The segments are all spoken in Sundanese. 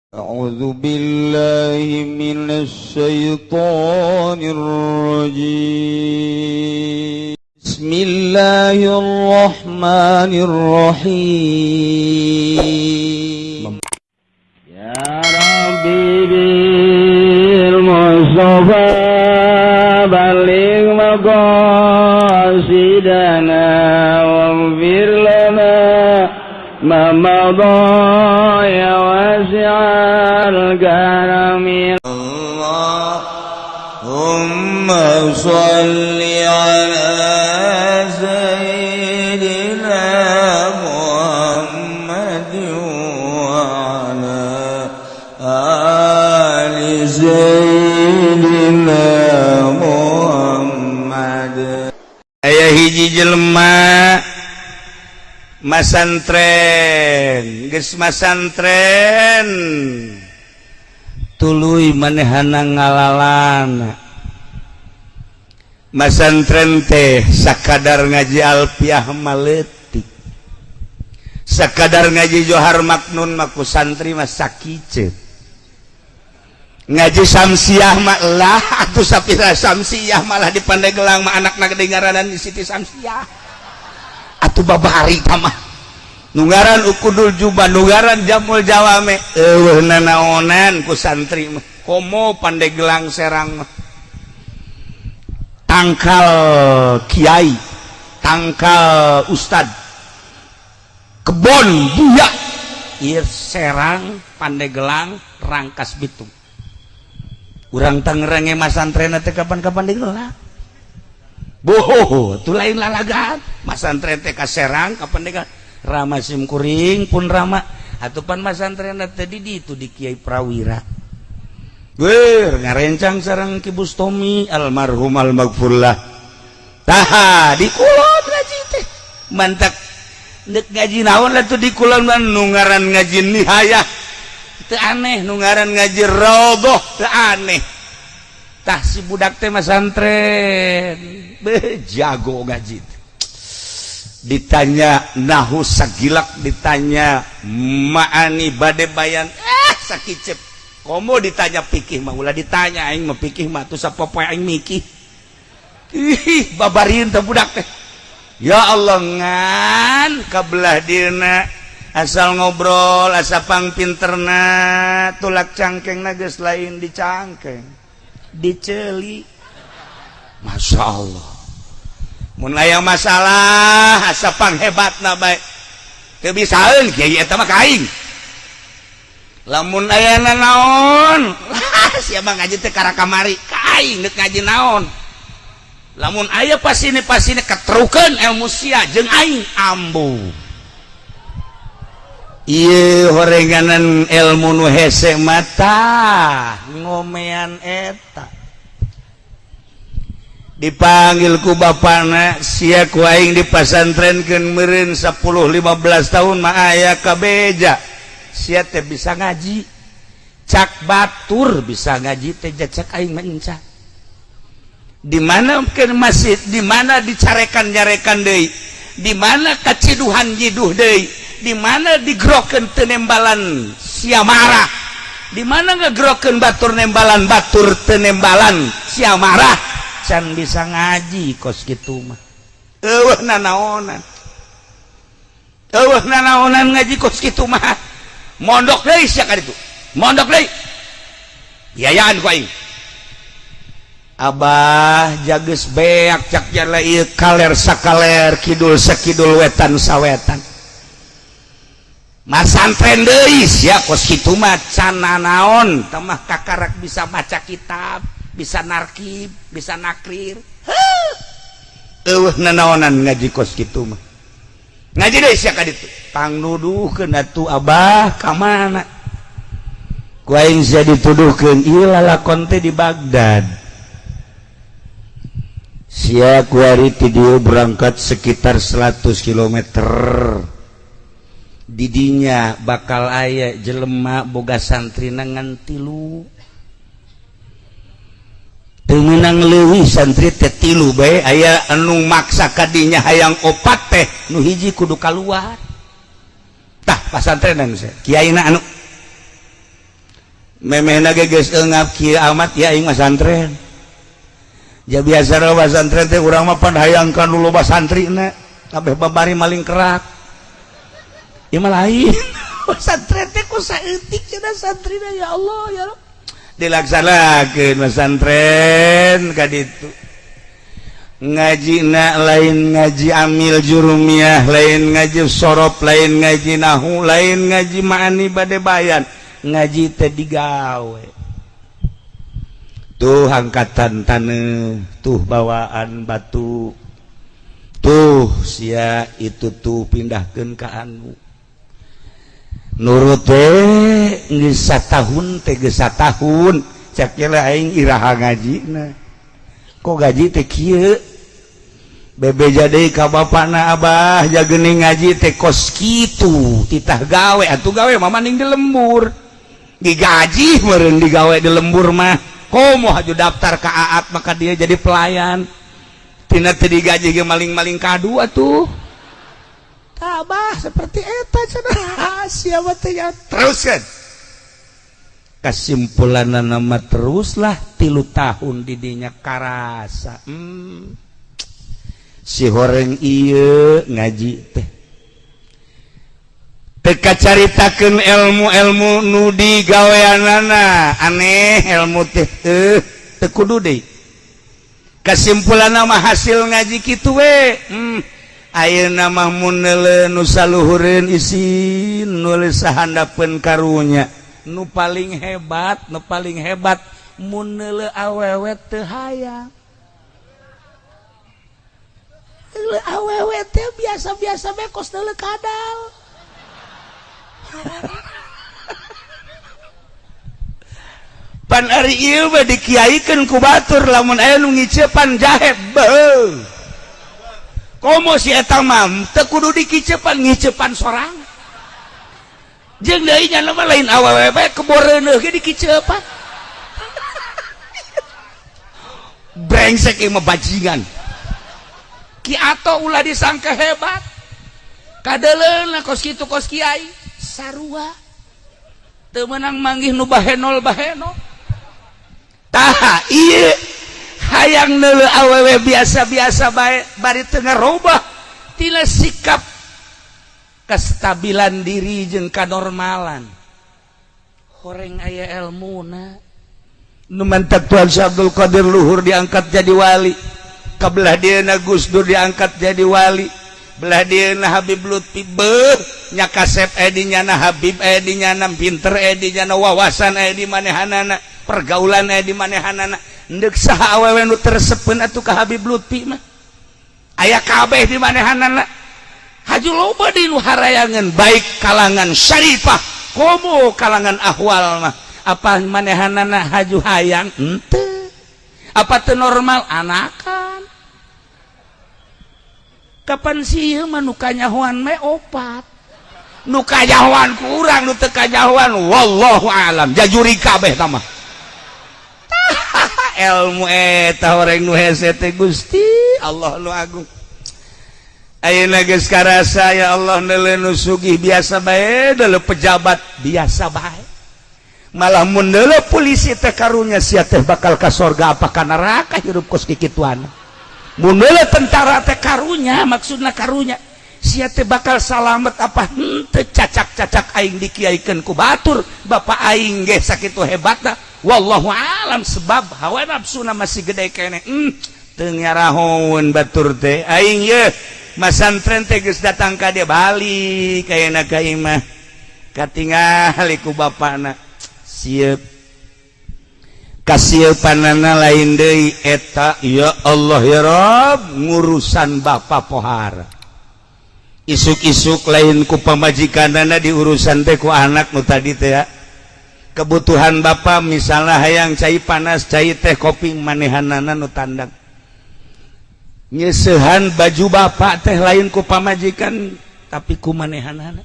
أعوذ بالله من الشيطان الرجيم. بسم الله الرحمن الرحيم. يا ربي بالمصطفى بلغ مقاصدنا واغفر لنا ما مضى يا واسع الكرم. اللهم صل على سيدنا محمد وعلى آل سيدنا محمد. Aya hiji jelema masantren, geus masantren tuluy manehana ngalalana. Masantren teh sakadar ngaji alfiah mah leutik, sakadar ngaji Johar Maknun mah ku santri mah sakiceut, ngaji Samsiah mah lah atuh sapira Samsiah, malah di Pandeglang mah anakna gede ngaranan di Siti Samsiah. Atuh babari mah nu ngaran Ukudul Juba, nu ngaran Jamul Jawame, eueuh nanaonan ku santri mah. Komo Pandeglang, Serang mah tangkal kiai, tangkal ustad, kebon buaya ieu Serang, Pandeglang, Rangkas Bitung. Urang Tangerang ge masantren teh kapan-kapan digelar. Boho, itu lain lalagan. Masantren teh ka Serang, ka Pandeglang. Rama sim kuring pun rama. Atupan masantren teh di ditu di Kiai Prawira. Weh, ngarencang sareng Ki Bustomi almarhum almaghfurlah. Tah, di kulon ngaji teh. Mantak nek ngaji naon lah tuh di kulon mah, nu ngaran ngaji nihayah teu aneh, nu ngaran ngaji roboh teu aneh. Tah, si budak teh masantren be jago ngaji. Ditanya nahu sagilak, ditanya ma'ani bade bayan sakicep. Komo ditanya pikih mah ulah ditanya, aing mah pikih mah tuh sapopoe aing mikih. Ih, babarin teh budak teh. Ya Allah, ngan kabelah dina asal ngobrol asa pang pinterna, tulak cangkeng geus lain di cangkeng, diceli. Masya Allah, mun aya masalah asa pang hebatna bae, teu bisaeun kiai eta mah ka aing. Lamun aya naon, siapa ngaji teh kara kamari ka aing, deuk ngaji naon. Lamun aya pasini pasini ketrukeun ilmu sia jeung aing ambu. Ieu horenganan ilmu nu hese mata ngomean eta. Dipanggil ku bapana, "Sia ku aing dipasantrenkeun meureun 10 15 tahun mah aya kabeja sia teh bisa ngaji. Cak batur bisa ngaji teh, cak aing mah enca." Di mana ke masjid, di mana dicarekan nyarekan deui, di mana kaciduhan nyiduh deui, di mana digrokeun teu nembalan sia marah, di mana ngegrokeun batur nembalan, batur teu nembalan sia marah. Can bisa ngaji kos kitu mah, eueuh nanaonan, eueuh nanaonan ngaji kos kitu mah. Mondok deui sia ka ditu, mondok deui, biayaan ku aing. "Abah, jages beak," cak jala ieu, "kaler sakaler, kidul sakidul, wetan sawetan, masantren deui sia kos kitu mah can nanaon mah, kakarak bisa maca kitab, bisa narkib, bisa nakrir. Eueuh nanaonan ngaji kos kitu mah, ngaji deui sia ka ditu." Pangnuduhkeun atuh, "Abah, ka mana ku aing sia dituduhkeun? Ieu lalakon teh di Baghdad. Sia kuari ti dieu berangkat sekitar 100 km, didinya bakal aya jelema boga santri ngan tilu, teu meunang leuwih, santri teh tilu bae. Aya anu maksa kadinya hayang opat teh, nu hiji kudu kaluar. Tah, pasantrenan sia kiaina anu Memehna ge geus eungap kieu amat ya aing mah santren. Ja biasa loba santren teh urang mah pan hayang ka nu loba santrina, kabeh babari maling kerak. Ieu mah lain. Santren teh ku saeutik cenah santrina, ya Allah ya Rabb. Dilaksanakeun pesantren ka ditu. Ngaji na lain ngaji amil jurumiyah, lain ngaji sorof, lain ngaji nahu, lain ngaji ma'ani bade bayan, ngaji teh digawe. Tuh angkatan taneuh, tuh bawaan batu, tuh sia itu tuh pindahkeun ka anu nurut teh. Geus satahun teh, geus satahun cek aing iraha ngajina kok gaji teh kieu. Bebeja deui ka bapana, "Abah, ja geuning ngaji teh kos kitu, titah gawe atuh." Gawe mah maning di lembur, digaji meureun digawe di lembur mah. Komo haju daftar ka Aat, maka dia jadi pelayan tina teu digaji ge maling-maling kadu atuh. "Abah, seperti eta," cenah siapa teh ya. Terus kan kesimpulan nama teruslah 3 tahun didinya karasa, si horeng ieu ngaji teh teka caritakeun ilmu-ilmu nu digaweanana aneh, ilmu teh teu kudu deui. Kesimpulan nama hasil ngaji kitu we, ayeuna mah mun nu saluhureun isin nulis sahandapeun. Karunya nu paling hebat, nu paling hebat mun neuleu awewe teu hayang. Neuleu awewe teh biasa-biasa bae kos neuleu kadal. Pan ari ieu mah dikiaikeun ku batur, lamun aya nu ngicepan jahe beuh. Komo si eta mah teu kudu dikicepan, ngicepan sorang. Jeung deui nya mah lain awewe bae, keboreuneuh ge dikicepan. Brengsek ieu mah, bajingan. Ki Ato ulah disangka hebat. Kadeuleuna kos kitu kos kiai sarua. Teu meunang manggih nu bahenol bahenol. Tah ieu hayang neuleu awewe biasa-biasa bae bari teu ngarobah tina sikap kestabilan diri jeung kanormalan. Horeng aya elmuna. Nu mantak Tuan Syekh Abdul Qadir luhur diangkat jadi wali. Kabelah dieuna Gus Dur diangkat jadi wali. Belah dieuna Habib Lutfi, beuh nya kasep aya di nyana, Habib aya di nyana, pinter aya di nyana, wawasan aya di manehanana, pergaulan aya di manehanana. Endek saha awewe nu teu resepeun atuh ka Habib Lutfi mah? Aya kabeh di manehanana. Haju loba di nu harayangan, baik kalangan syarifah komo kalangan ahwal mah. Apa manehanana haju hayang henteu? Apa teu normal anakan? Kapan sih ieu mah nu kanyahoan me opat, nu kanyahoan kurang, nu teu kanyahoan wallahu alam, jajuri kabeh tah mah. Ilmu eta horeng nu hese teh, Gusti Allah nu agung. Ayeuna geus karasa, ya Allah, neuleu nu sugih biasa bae, deuleu pejabat biasa bae, malah mun deuleu polisi teh karunya sia teh bakal ka sorga apa ka neraka hirup kos kikituan. Mun deuleu tentara teh karunya, maksudna karunya sia teh bakal salamet apa henteu. Cacak-cacak aing dikiaikeun ku batur, bapak aing ge sakitu hebatna, wallahu alam, sebab hawa nafsuna masih gede keneh. Teu ngarahoun batur teh aing ye masantren teh geus datang ka dia, balik ayeuna ka imah, katingali ku bapakna sieup kasiepanana lain deui eta. Ya Allah ya Rob, ngurusan bapak pohara isuk-isuk lain ku pamajikanana diurusan teh, ku anak nu tadi teh ya. Kebutuhan bapak misalnya hayang cai panas, cai teh, kopi, manehanana nu tandang. Nyesehan baju bapak teh lain ku pamajikan tapi ku manehanana.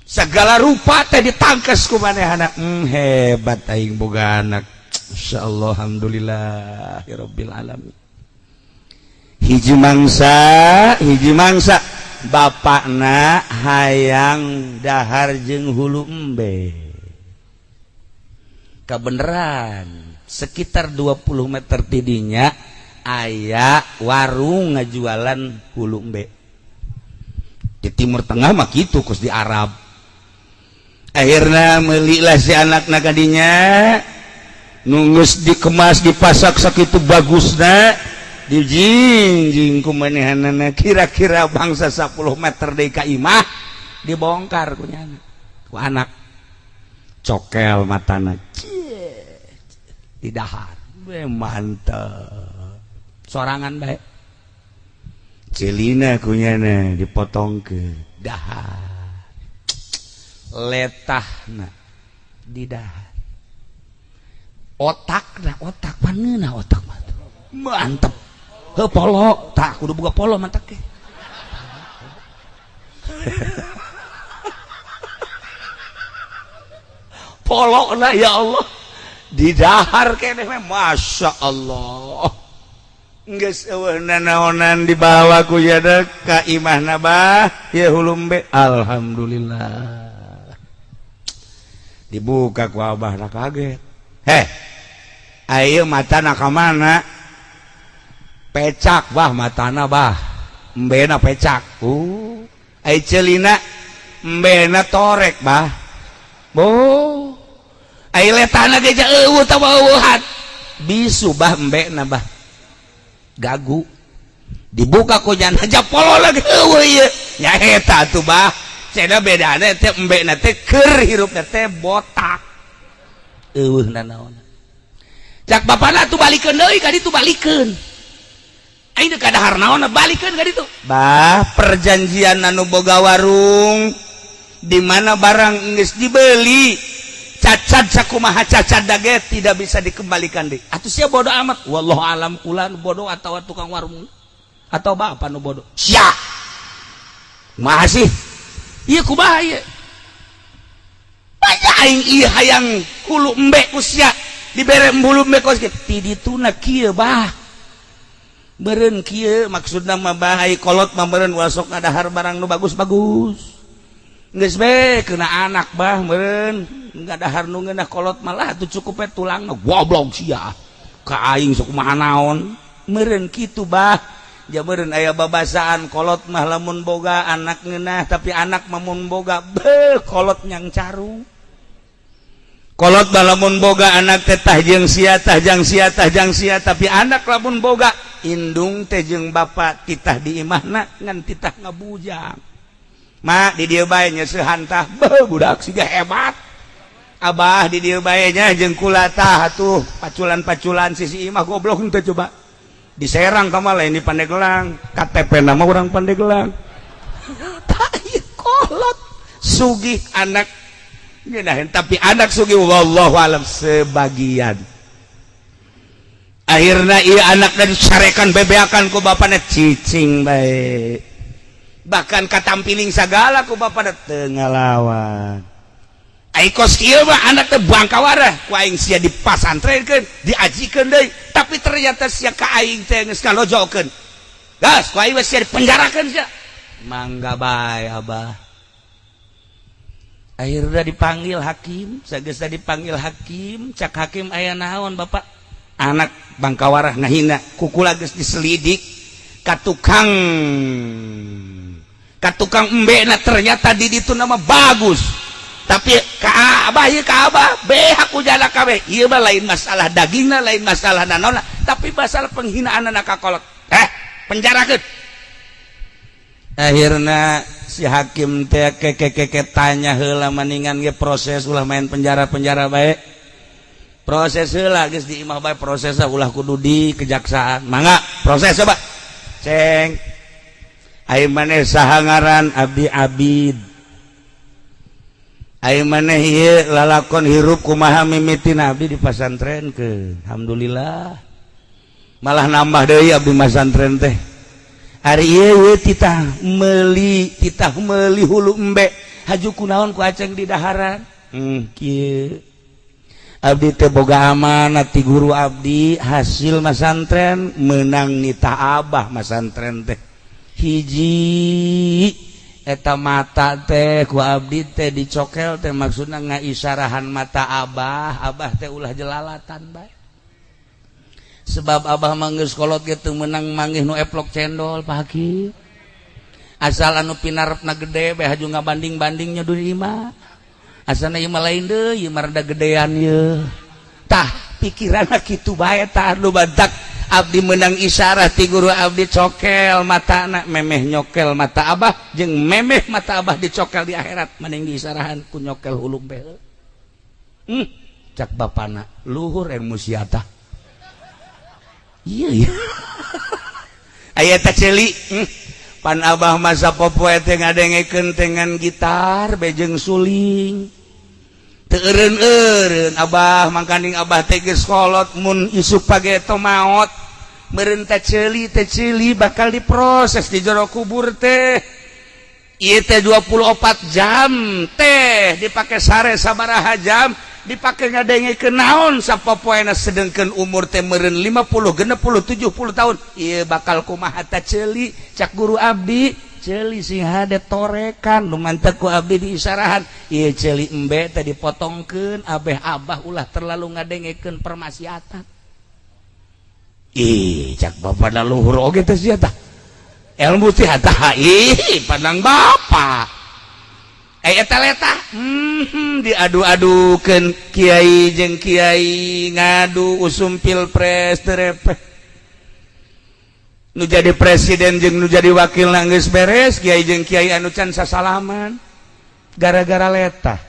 Segala rupa teh ditangkes ku manehana. Hebat aing boga anak. Insyaallah, alhamdulillah rabbil alamin. Hiji mangsa, hiji mangsa bapakna hayang dahar jeung hulu embe. Kebeneran sekitar 20 meter tidinya aya warung ngajualan hulu embe. Di Timur Tengah mah gitu, kos di Arab. Akhirnya melilah si anak kadinya, nunggus dikemas, dipasak sakitu bagusna, dijingjing ku manehanana kira-kira bangsa 10 meter deui ka imah, dibongkar ku nyana, ku anak cokel matana di dahar. Be, mantep sorangan bae. Celina kunyana dipotong ke dahar, letahna di dahar, otak nah, otak paneuna, otak mah mantep. Heuh, polo tak kudu buka polo, mantap ke polo lah. Ya Allah, di dahar keneh, Masya Allah. Geus eueuh nanaonan, dibawa ku yada ka imahna, "Bah, ya hulu embe." Alhamdulillah. Dibuka ku abah, kaget, "Heh, ayo matana ka mana?" "Pecak, Bah, matana, Bah, embena pecak." Ai celina?" "Embena torek, Bah." "Oh, ai letahna ge eueuh tah eueuhan." "Bisu, Bah, embena, Bah, gagu." Dibuka ku jan aja polo lagi, eueuh ieu nya. "Eta atuh, Bah, cenah bedana teh embena teh keur hirupna teh botak, eueuh nanaon." Cak bapana tuh, "Balikeun deui ka ditu, balikeun. Aing teu kadahar naon, balikeun ka ditu." Bah, perjanjian anu boga warung di mana barang geus dibeli, cacat sakumaha cacat dage tidak bisa dikembalikan deui. Atuh sia bodoh amat. Wallahu alam, kula nu bodoh atau tukang warung atau bapak nu bodoh. Sia kumaha sih ieu, kumaha ieu? Banyak aing ieu hayang hulu embe ku sia dibere hulu embe kos kieu. Ti dituna kieu, Bah, meureun kieu maksudna mah, Bah. Ai kolot mah meureun ulah sok ngadahar barang nu bagus-bagus. Geus be kena anak, Bah, meureun ngadahar nu ngeunah. Kolot malah tuh cukup we tulangna. Goblok sia ka aing, sok kumaha naon. Meureun kitu, Bah. Ja meureun aya babasaan, kolot mah lamun boga anak ngeunah, tapi anak mah mun boga be kolot nyang caru. Kolot mah lamun boga anak teh tah jeung sia, tah jang sia, tah jang sia, tapi anak lamun boga indung teh jeung bapak titah di imahna ngan titah ngabujang. "Mak, di dieu bae nyeusehan tah." Beuh, budak siga hebat. "Abah, di dieu bae nya jeung kula tah atuh paculan-paculan sisi imah." Goblok henteu coba? Diserang ka lain di Pandeglang, KTP nama orang Pandeglang. Tak ieu kolot sugih, anak ngeunaheun, tapi anak sugih wallahu alam sebagian. Akhirnya ieu anak dan dicarekan, bebeakan ku bapana, cicing bae, bahkan katampiling sagala ku bapana teu ngalawan. Ai kos kieu mah anak teh bangkawarah ku aing sia dipasantrenkeun, diajikeun deui, tapi ternyata sia ka aing teh geus ngalojokeun. Gas ku aing sia dipenjarakeun sia. "Mangga bae, Abah." Akhirnya dipanggil hakim. Sageus dipanggil hakim, cak hakim, "Aya naon, Bapak? Anak bangkawarah ngahina." Kukula geus diselidik ka tukang, ka tukang embena, ternyata di ditu nama bagus. Tapi ka abah ieu, ka abah beha ku jala kabeh. Ieu mah lain masalah dagingna, lain masalah nanaonna, tapi masalah penghinaan anak ka kolot. Penjarakeun. Akhirnya si hakim teh keke tanya heula, maningan ge proses, ulah main penjara-penjara bae. Proses heula, geus di imah bae proses, ulah kudu di kejaksaan. Mangga proses coba. Ceng, ai maneh saha ngaran? "Abdi Abid." "Ai maneh ieu lalakon hirup kumaha mimitina?" "Abdi di pasantren ke, alhamdulillah malah nambah deui abdi masantren teh. Ari ieu titah meuli hulu embe, haju kunaon ku aceng di daharan?" Kieu, abdi teh boga amanat ti guru abdi, hasil masantren menang nita abah masantren teh hiji. Eta mata teh ku abdi teh dicokel teh maksudna ngaisyarahan mata Abah, Abah teh ulah jelalatan bae. Sebab Abah mah geus kolot ge teu meunang manggih nu eplok cendol, Pak Hakim. Asal anu pinarepna gede bae haju ngabanding-banding nya di imah. Asalna ieu mah lain deui, ieu mah rada gedean ye. Tah, pikiranna kitu bae tah nu batak abdi menang isyarah ti guru abdi cokel matana, memeh nyokel mata Abah jeung memeh mata Abah dicokel di akhirat mending diisyarahan ku nyokel hulung bae. Cak bapana luhur ilmu sia tah. Iya iya. Aya teh ceuli. Pan Abah masa popoe teh ngadengekeun dengan gitar bejeng suling. Teu eureun-eureun Abah mangkaning Abah teh geus kolot mun isuk pageto maot. Meureun teh ceuli bakal diproses di jero kubur teh. Ieu teh 24 jam teh dipake sare sabaraha jam dipake ngadengekeun naon sapopoena sedengkeun umur teh meureun 50 60 70 tahun. Ieu bakal kumaha teh ceuli cak guru abdi ceuli sing hade torekan nu mantep ku abdi diisyarahan ieu ceuli embe teh dipotongkeun abeh Abah ulah terlalu ngadengekeun permaksiatan. Ih cak bapak da luhur oge teh sia tah ilmu teh tah ih pandang bapak eta letah diadu-adukeun kiai jeung kiai ngadu usum pilpres terepeh nu jadi presiden jeung nu jadi wakil geus beres kiai jeung kiai anu can sasalaman gara-gara letah.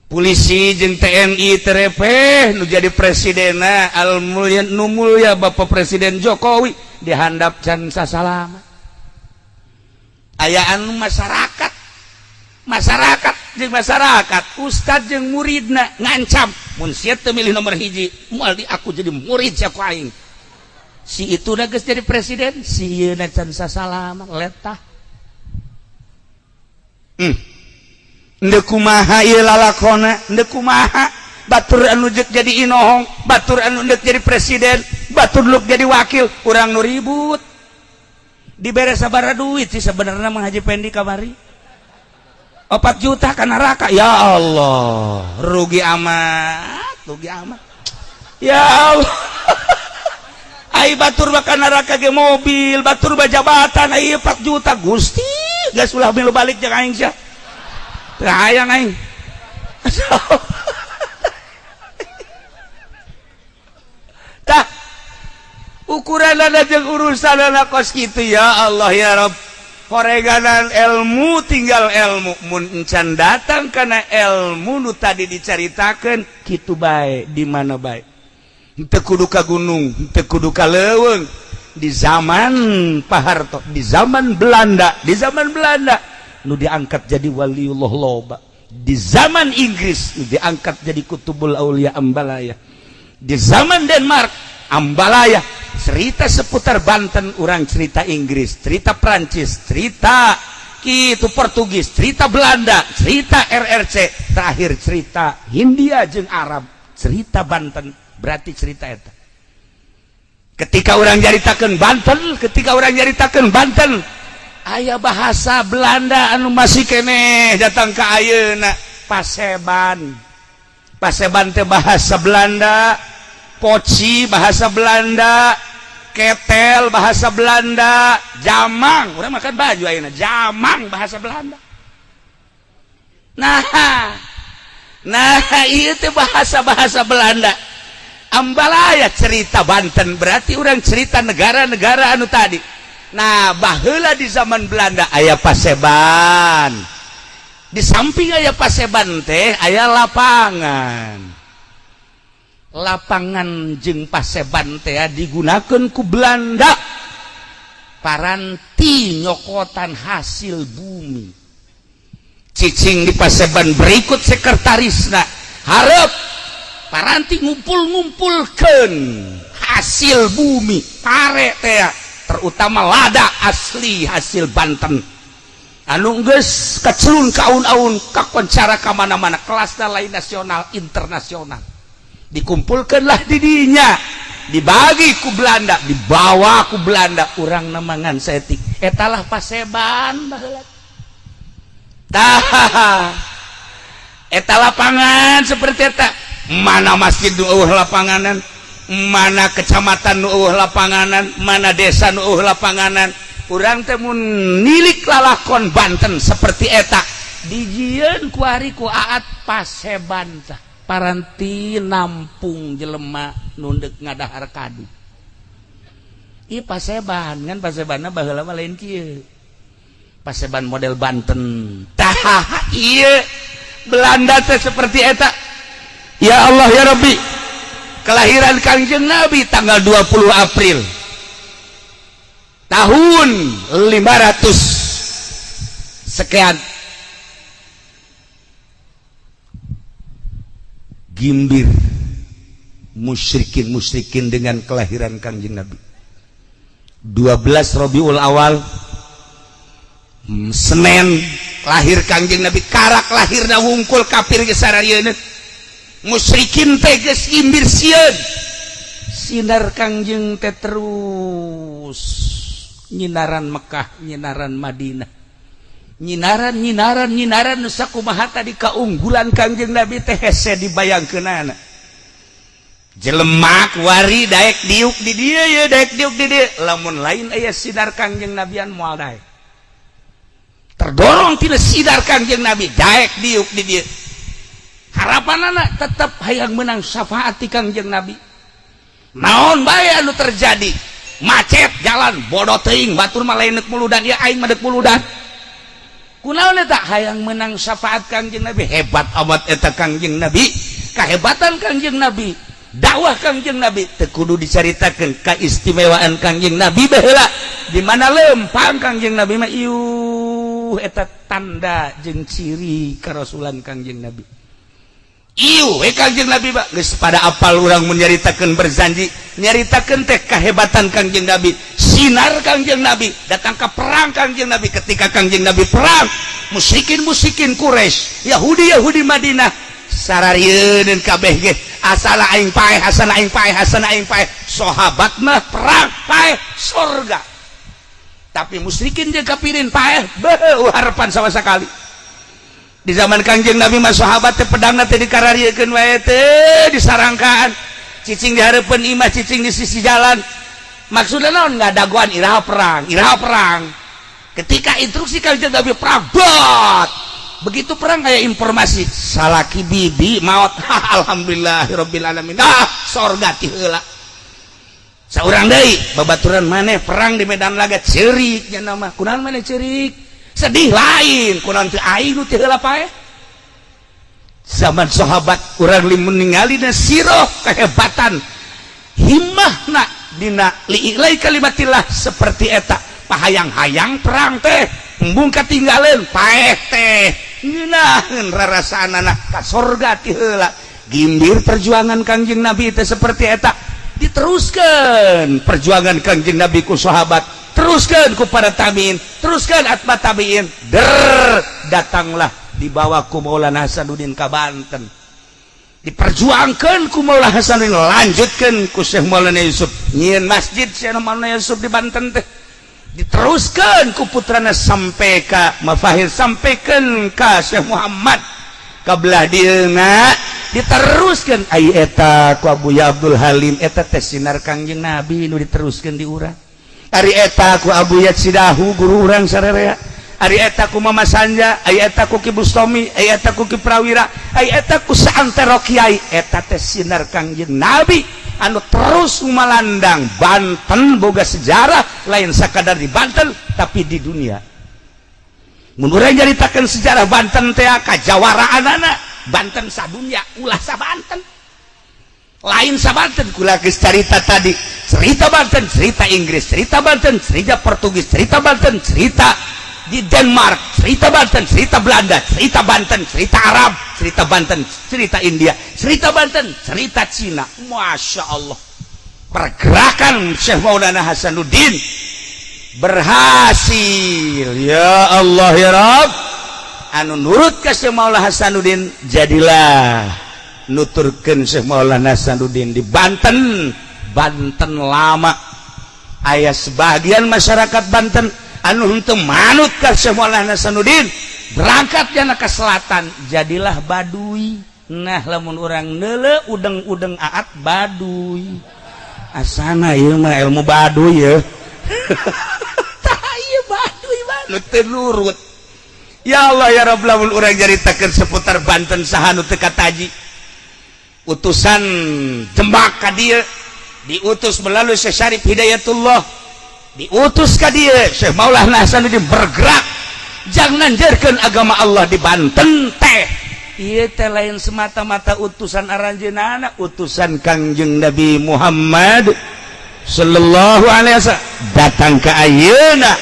Polisi jeung TNI terepeh nu jadi presidenna al mulia nu mulia Bapak Presiden Jokowi dihandap can sasalaman. Aya anu masyarakat masyarakat jeung masyarakat ustad jeung muridna ngancam mun sia teu milih nomor hiji moal di aku jadi murid sia ku aing. Si itu geus jadi presiden si ieu can sasalaman letah. Ndek kumaha ieu lalakona, ndek kumaha batur anu jeuk jadi inohong, batur anu ndek jadi presiden, batur nu jadi wakil, urang nu ribut. Dibere sabaraha duit sih sebenarnya Mang Haji Pendi kamari? 4 juta ka neraka. Ya Allah, rugi amat, rugi amat. Ya Allah. Ai batur mah ka neraka ge mobil, batur mah jabatan, ai 4 juta Gusti, geus ulah milu balik jeung aing sia. Teu hayang aing. Tah ukuranana jeung urusanana kos kitu ya Allah ya Rabb. Horeganan ilmu tinggal ilmu mun encan datang kana ilmu nu tadi dicaritakeun kitu bae di mana bae. Teu kudu ka gunung, teu kudu ka leuweung. Di zaman Pak Harto, di zaman Belanda, di zaman Belanda nu diangkat jadi waliullah loba. Di zaman Inggris nu diangkat jadi kutubul aulia Ambalaya. Di zaman Denmark Ambalaya. Cerita seputar Banten orang cerita Inggris, cerita Prancis, cerita kitu Portugis, cerita Belanda, cerita RRC, terakhir cerita Hindia jeung Arab, cerita Banten berarti cerita eta. Ketika orang nyaritakeun Banten, ketika orang nyaritakeun Banten, aya bahasa Belanda anu masih keneh datang ka ayeuna Paseban. Paseban teh bahasa Belanda, poci bahasa Belanda, ketel bahasa Belanda, jamang, urang makan baju ayeuna, jamang bahasa Belanda. Nah, nah ieu teh bahasa-bahasa Belanda. Ambalaya cerita Banten berarti orang cerita negara-negara anu tadi. Nah, baheula di zaman Belanda aya Paseban. Di samping aya Paseban teh aya lapangan. Lapangan jeung Paseban teh digunakeun ku Belanda paranti nyokotan hasil bumi. Cicing di Paseban berikut sekretarisna hareup paranti ngumpul-ngumpulkeun hasil bumi pare teh terutama lada asli hasil Banten anu geus kacelun kaun-aun kakoncara ka mana-mana kelasna lain nasional internasional dikumpulkanlah di dinya. Dibagi ku Belanda, dibawa ku Belanda, urang nemangan saeutik. Etalah paseban baheula. Tah, eta lapangan seperti eta. Mana masjid nu euweuh lapanganan, mana kecamatan nu euweuh lapanganan, mana desa nu euweuh lapanganan. Urang teh mun nilik lalakon Banten seperti eta, dijieun kuari ku Aat paseban tah paranti nampung jelema nu deuk ngadahar kadu. Ieu paseban kan, pasebanna baheula mah lain kieu. Paseban model Banten. Tah, ieu Belanda teh seperti eta. Ya Allah ya Rabbi, kelahiran Kangjeng Nabi tanggal 20 April tahun 500 sekian. Gimbir musyrikin musyrikin dengan kelahiran Kangjeng Nabi. 12 Rabiul Awal, Senin, lahir Kangjeng Nabi. Karak lahirna wungkul kafir geus sararieun, musyrikin teh geus gimbir sieun. Sinar Kangjeng teh terus nyinaran Mekah, nyinaran Madinah, nyinaran, nyinaran, nyinaran. Nu sakumaha tadi kaunggulan Kangjeng Nabi teh hese dibayangkeunana. Jelema kuari daek diuk di dieu ye, daek diuk di dieu, lamun lain aya sinar Kangjeng Nabian moal daek. Terdorong tina sinar Kangjeng Nabi, daek diuk di dieu. Harapan anak tetap hayang menang syafaat ti Kangjeng Nabi. Naon bae anu terjadi, macet jalan, bodoh teuing, batur mah lain deuk muludan ya, aing mah deuk muludan. Kunaon eta? Hayang menang syafaat Kangjeng Nabi. Hebat amat eta Kangjeng Nabi. Kahebatan Kangjeng Nabi, dakwah Kangjeng Nabi teu kudu dicaritakeun. Keistimewaan Kangjeng Nabi baheula di mana lempang Kangjeng Nabi mah, iuh, eta tanda jeung ciri karasulan Kangjeng Nabi. Iuh we Kangjeng Nabi mah geus pada apal. Urang mun nyaritakeun berzanji, nyaritakeun teh kahebatan Kangjeng Nabi, sinar Kangjeng Nabi datang ke perang Kangjeng Nabi. Ketika Kangjeng Nabi perang, musyrikin musyrikin Quraisy, Yahudi Yahudi Madinah sararieun kabeh ge, asal aing paeh, asal aing paeh, asal aing paeh. Sahabat mah perang paeh surga, tapi musyrikin jeung kafirin paeh beuh harapan sama sekali. Di zaman Kangjeng Nabi mah sahabat teh pedangna teh dikarariekeun wae teh, disarangkaan, cicing di hareupeun imah, cicing di sisi jalan. Maksudnya naon? Ngadagoan iraha perang, iraha perang. Ketika instruksi Kangjeng Nabi perang, bot begitu perang kayak informasi salaki bibi maut. Alhamdulillahirabbil alamin, ah, sorga ti heula. Saurang deui babaturan maneh perang di medan laga, ceurik nya nama. Kunaon maneh ceurik sedih? Lain kunaon teu aing nu teu heula paeh. Zaman sahabat urang limun ningali na siroh kehebatan himmahna dina li'ilai kalimatillah seperti eta. Pahayang-hayang perang teh embung katinggaleun, paeh teh ngeunaheun rarasaanana ka sorga ti heula. Gimbir perjuangan Kangjeng Nabi teh seperti eta. Diteruskan perjuangan Kangjeng Nabi ku sahabat, teruskan ku para tabiin, teruskan atba tabiin, der datanglah dibawa ku Maulana Hasanuddin ka Banten, diperjuangkan ku Maulana Hasanuddin, lanjutkan ku Syekh Maulana Yusuf, nyieun masjid Syekh Maulana Yusuf di Banten teh, diteruskan ku putrana sampai ka Mafahir, sampaikan ka Syekh Muhammad ka belah dieuna, diteruskan ai eta ku Abu Abdul Halim. Eta teh sinar Kangjeng Nabi nu diteruskan di urang. Ari eta ku Abu Yatsidahu, guru urang sararea. Ari eta ku Mama Sanja, ari eta ku Ki Bustomi, ari eta ku Ki Prawira, ari eta ku saantero kiai. Eta teh sinar Kangjeng Nabi anu terus malandang. Banten boga sejarah lain sakadar di Banten, tapi di dunia. Mun urang nyaritakeun sejarah Banten teh kajawaraanana Banten sadunya, ulah sa Banten, lain sa Banten. Kula geus carita tadi, cerita Banten cerita Inggris, cerita Banten cerita Portugis, cerita Banten cerita di Denmark, cerita Banten cerita Belanda, cerita Banten cerita Arab, cerita Banten cerita India, cerita Banten cerita Cina. Masya Allah, pergerakan Syekh Maulana Hasanuddin berhasil. Ya Allah ya Rabb, anu nurut ke Syekh Maulana Hasanuddin, jadilah nuturkeun Syekh Maulana Hasanuddin di Banten. Banten lama. Aya sebagian masyarakat Banten anu henteu manut ka Syekh Maulana Hasanuddin, berangkat jana ke selatan, jadilah Baduy. Nah, lamun urang neule udeng-udeng aat Baduy, asana ieu mah ilmu Baduy ya. Tah, ieu Baduy nu teu nurut. Ya Allah ya Rabb, lamun urang nyaritakeun seputar Banten, saha nu teu kataji? Utusan Demak ka dieu diutus melalui Syekh Syarif Hidayatullah, diutus ka dieu. Syekh Maulana Hasanuddin bergerak jangan nanjerkeun agama Allah di Banten teh. Ieu teh lain semata-mata utusan aranjeunana, utusan Kangjeng Nabi Muhammad sallallahu alaihi wasallam datang ke ayeuna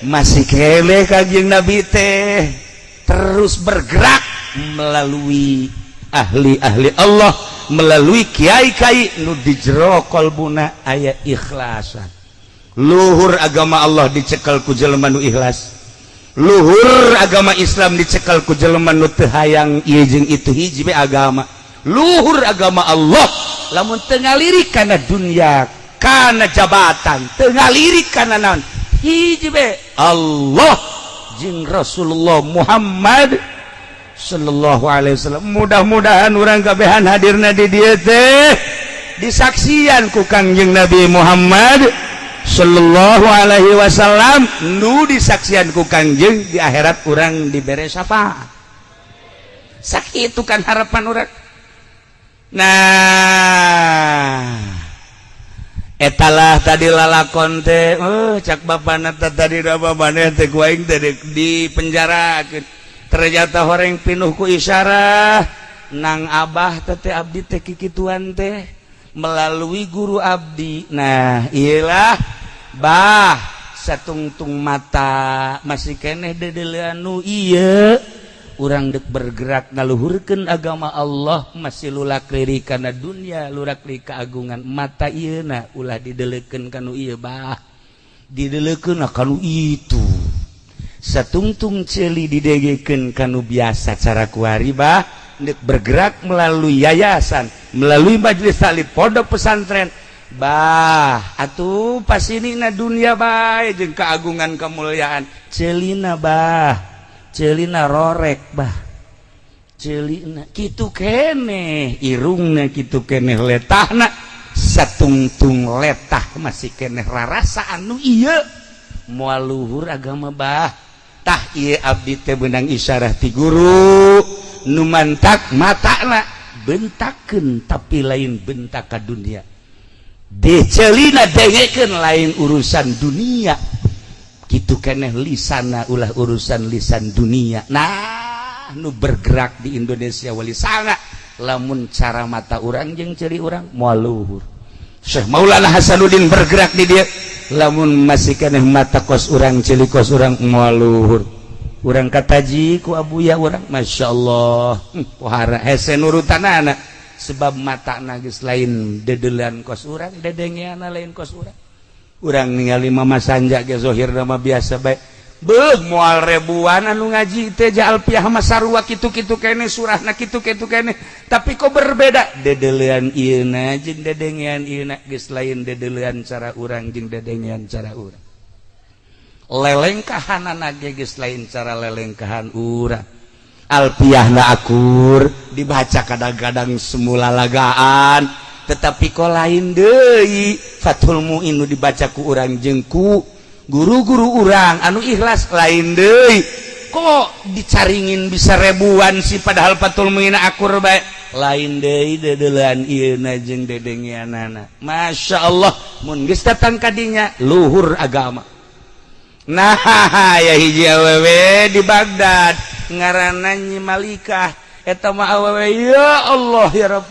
masih keneh. Kangjeng Nabi teh terus bergerak melalui ahli-ahli Allah, melalui kiai-kiai nu di jero kolbuna aya ikhlasan. Luhur agama Allah dicekel ku jelema nu ikhlas, luhur agama Islam dicekel ku jelema nu teu hayang ieu jeung itu, hiji be agama. Luhur agama Allah lamun teu ngalirik kana dunia, kana jabatan, teu ngalirik kana naon, hiji be Allah jeung Rasulullah Muhammad sallallahu alaihi wasallam. Mudah-mudahan urang kabehan hadirna di dieu teh disaksian ku Kangjeng Nabi Muhammad sallallahu alaihi wasallam, nu disaksian ku Kangjeng di akhirat urang dibere syafaat. Sakitu kan harapan urang. Nah, etalah tadi lalakon teh. Oh, cak bapana tadi bapana teh ku aing teh di penjara, ternyata horeng pinuh ku isyarah nang abah teh, abdi teh kikituan teh melalui guru abdi. Nah, iyalah bah, satungtung mata masih keneh dedelean nu ieu urang dek bergerak ngaluhurkeun agama Allah, masih lulak lirik kana dunia, lurak lirik keagungan. Mata ieu na ulah didelekeun kanu ieu bah, didelekeun kanu itu. Satungtung ceuli didegekeun kanu biasa cara kuari bah, dek bergerak melalui yayasan, melalui majelis taklim, pondok pesantren bah. Atuh pas ini na dunia bae jeung keagungan kemuliaan, ceulina bah, ceulina rorek bah, ceulina kitu keneh, irungna kitu keneh, letahna satungtung letah masih keneh rarasa anu ieu moal luhur agama bah. Tah, ieu abdi teh beunang isyarah ti guru nu mantak matana bentakeun, tapi lain bentak ka dunia, deceulina dengekeun lain urusan dunia, kitu keneh lisana ulah urusan lisan dunia. Nah, nu bergerak di Indonesia wali sanga, lamun cara mata urang jeung ceuli urang moal luhur. Syekh Maulana Hasanuddin bergerak di dieu, lamun masih keneh mata kos urang, ceuli kos urang, moal luhur. Urang kataji ku abuya urang, Masya Allah, pohara hese nurutanana, sebab mata geus lain dedelan kos urang, dedengeana lain kos urang. Urang ningali Mama Sanja ge zohir mah biasa bae. Beuh, moal ribuan anu ngaji teh Alfiah mah sarua kitu-kitu kene, surahna kitu-kitu kene, tapi kok berbeda dedelean ieuna jeung dedengean ieuna geus lain dedelean cara urang jeung dedengean cara urang, lelengkahanana ge geus lain cara lelengkahan urang. Alfiahna akur dibaca, kadang-kadang semula lagaan, tetapi kok lain deui. Fathul Muin nu dibaca ku urang jeung ku guru-guru urang anu ikhlas lain deui. Kok dicaringin bisa ribuan sih, padahal Fathul Muin akur bae? Lain deui dedelan ieuna jeung dedengeanana. Masya Allah, mun geus datang kadinya luhur agama. Nah, ya hiji awewe di Baghdad ngaranna Nyi Malikah. Eta mah awewe, ya Allah ya Rabb.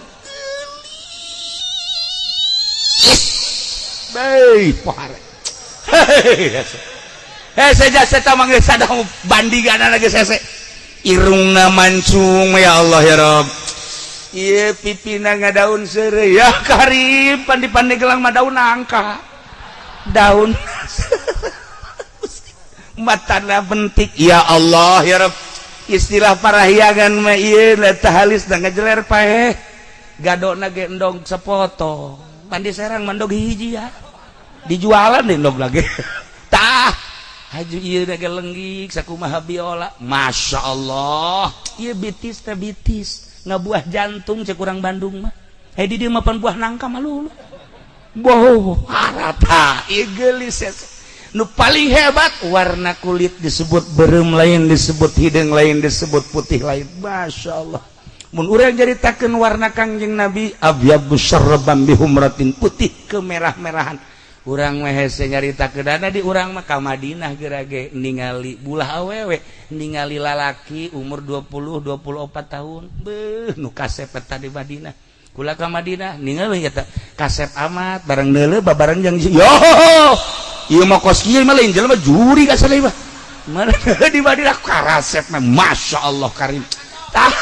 Baik, pohara. Eh, saja saya manggil sadang bandingan lagi sese. Irungna mancung, ya Allah ya Rabb. Ieu pipina ngadaun seureuy, ya karim pandi-pandi gelang mah daun nangka. Daun matana bentik, ya Allah ya Rabb. Istilah parahyangan mah ieu teh halis da ngajeler paeh. Gadona ge endong sepotong. Pan di Serang mah endog hiji ya. Dijualan deh endog lagi. Tah, haju ieu ge lenggik sakumaha biola. Masya Allah. Ieu bitis teh bitis. Ngabuah jantung cek urang Bandung mah. Eh, di dieu mah pan buah nangka mah lulu. Boh, harata ieu geulis nu paling hebat, warna kulit disebut berem lain, disebut hidung lain, disebut putih lain. Masya Allah, mun urang nyaritakeun warna Kangjeng Nabi, abyadu syarraban bihumratin, putih kemerah-merahan. Urang mah hese nyaritakeun di urang mah ka Madinah geura ge ningali bulah awewe, ningali lalaki umur 20 24 tahun, beuh, nu kasep eta di Madinah. Kula ka Madinah ningali eta kasep amat, bareng neuleuh babareng jeung yo ieu mah kos kieu mah lain jelema, juri ka saleh mah. Mana di Madinah karasep mah, Masya Allah karim. Tah,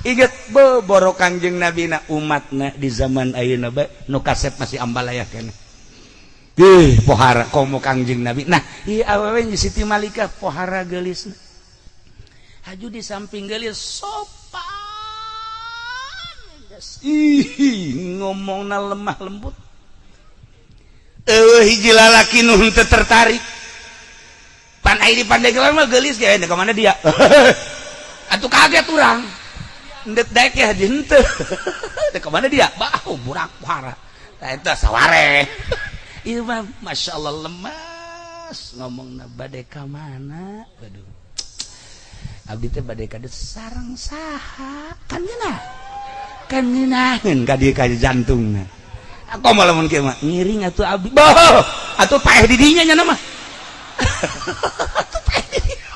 inget boro Kangjeng Nabi na umatna di zaman ayeuna bae nu kasep masih ambalaya keneh. Ih, pohara komo Kangjeng Nabi. Nah, ieu awewe Siti Malika pohara geulisna. Haju di samping geulis sopan. Ih, ngomongna lemah lembut. Eueuh hiji lalaki nu henteu tertarik. Pan ai di Pandeglang mah geulis ge, ka mana dia? Atuh kaget urang. Endek daek ya henteu. Ka mana dia? Bah, burak pohara. Tah eta saware. Ieu mah Masya Allah lemas ngomongna, "Bade ka mana?" "Waduh, abdi teh bade ka sareng saha?" Kan ngeunah, kan ngeunaheun ka dieu ka jantungna. Aku malah mun kieu mah ngiring atuh abdi. Boh, atuh paeh di dinya nya mah. Atuh paeh di dinya.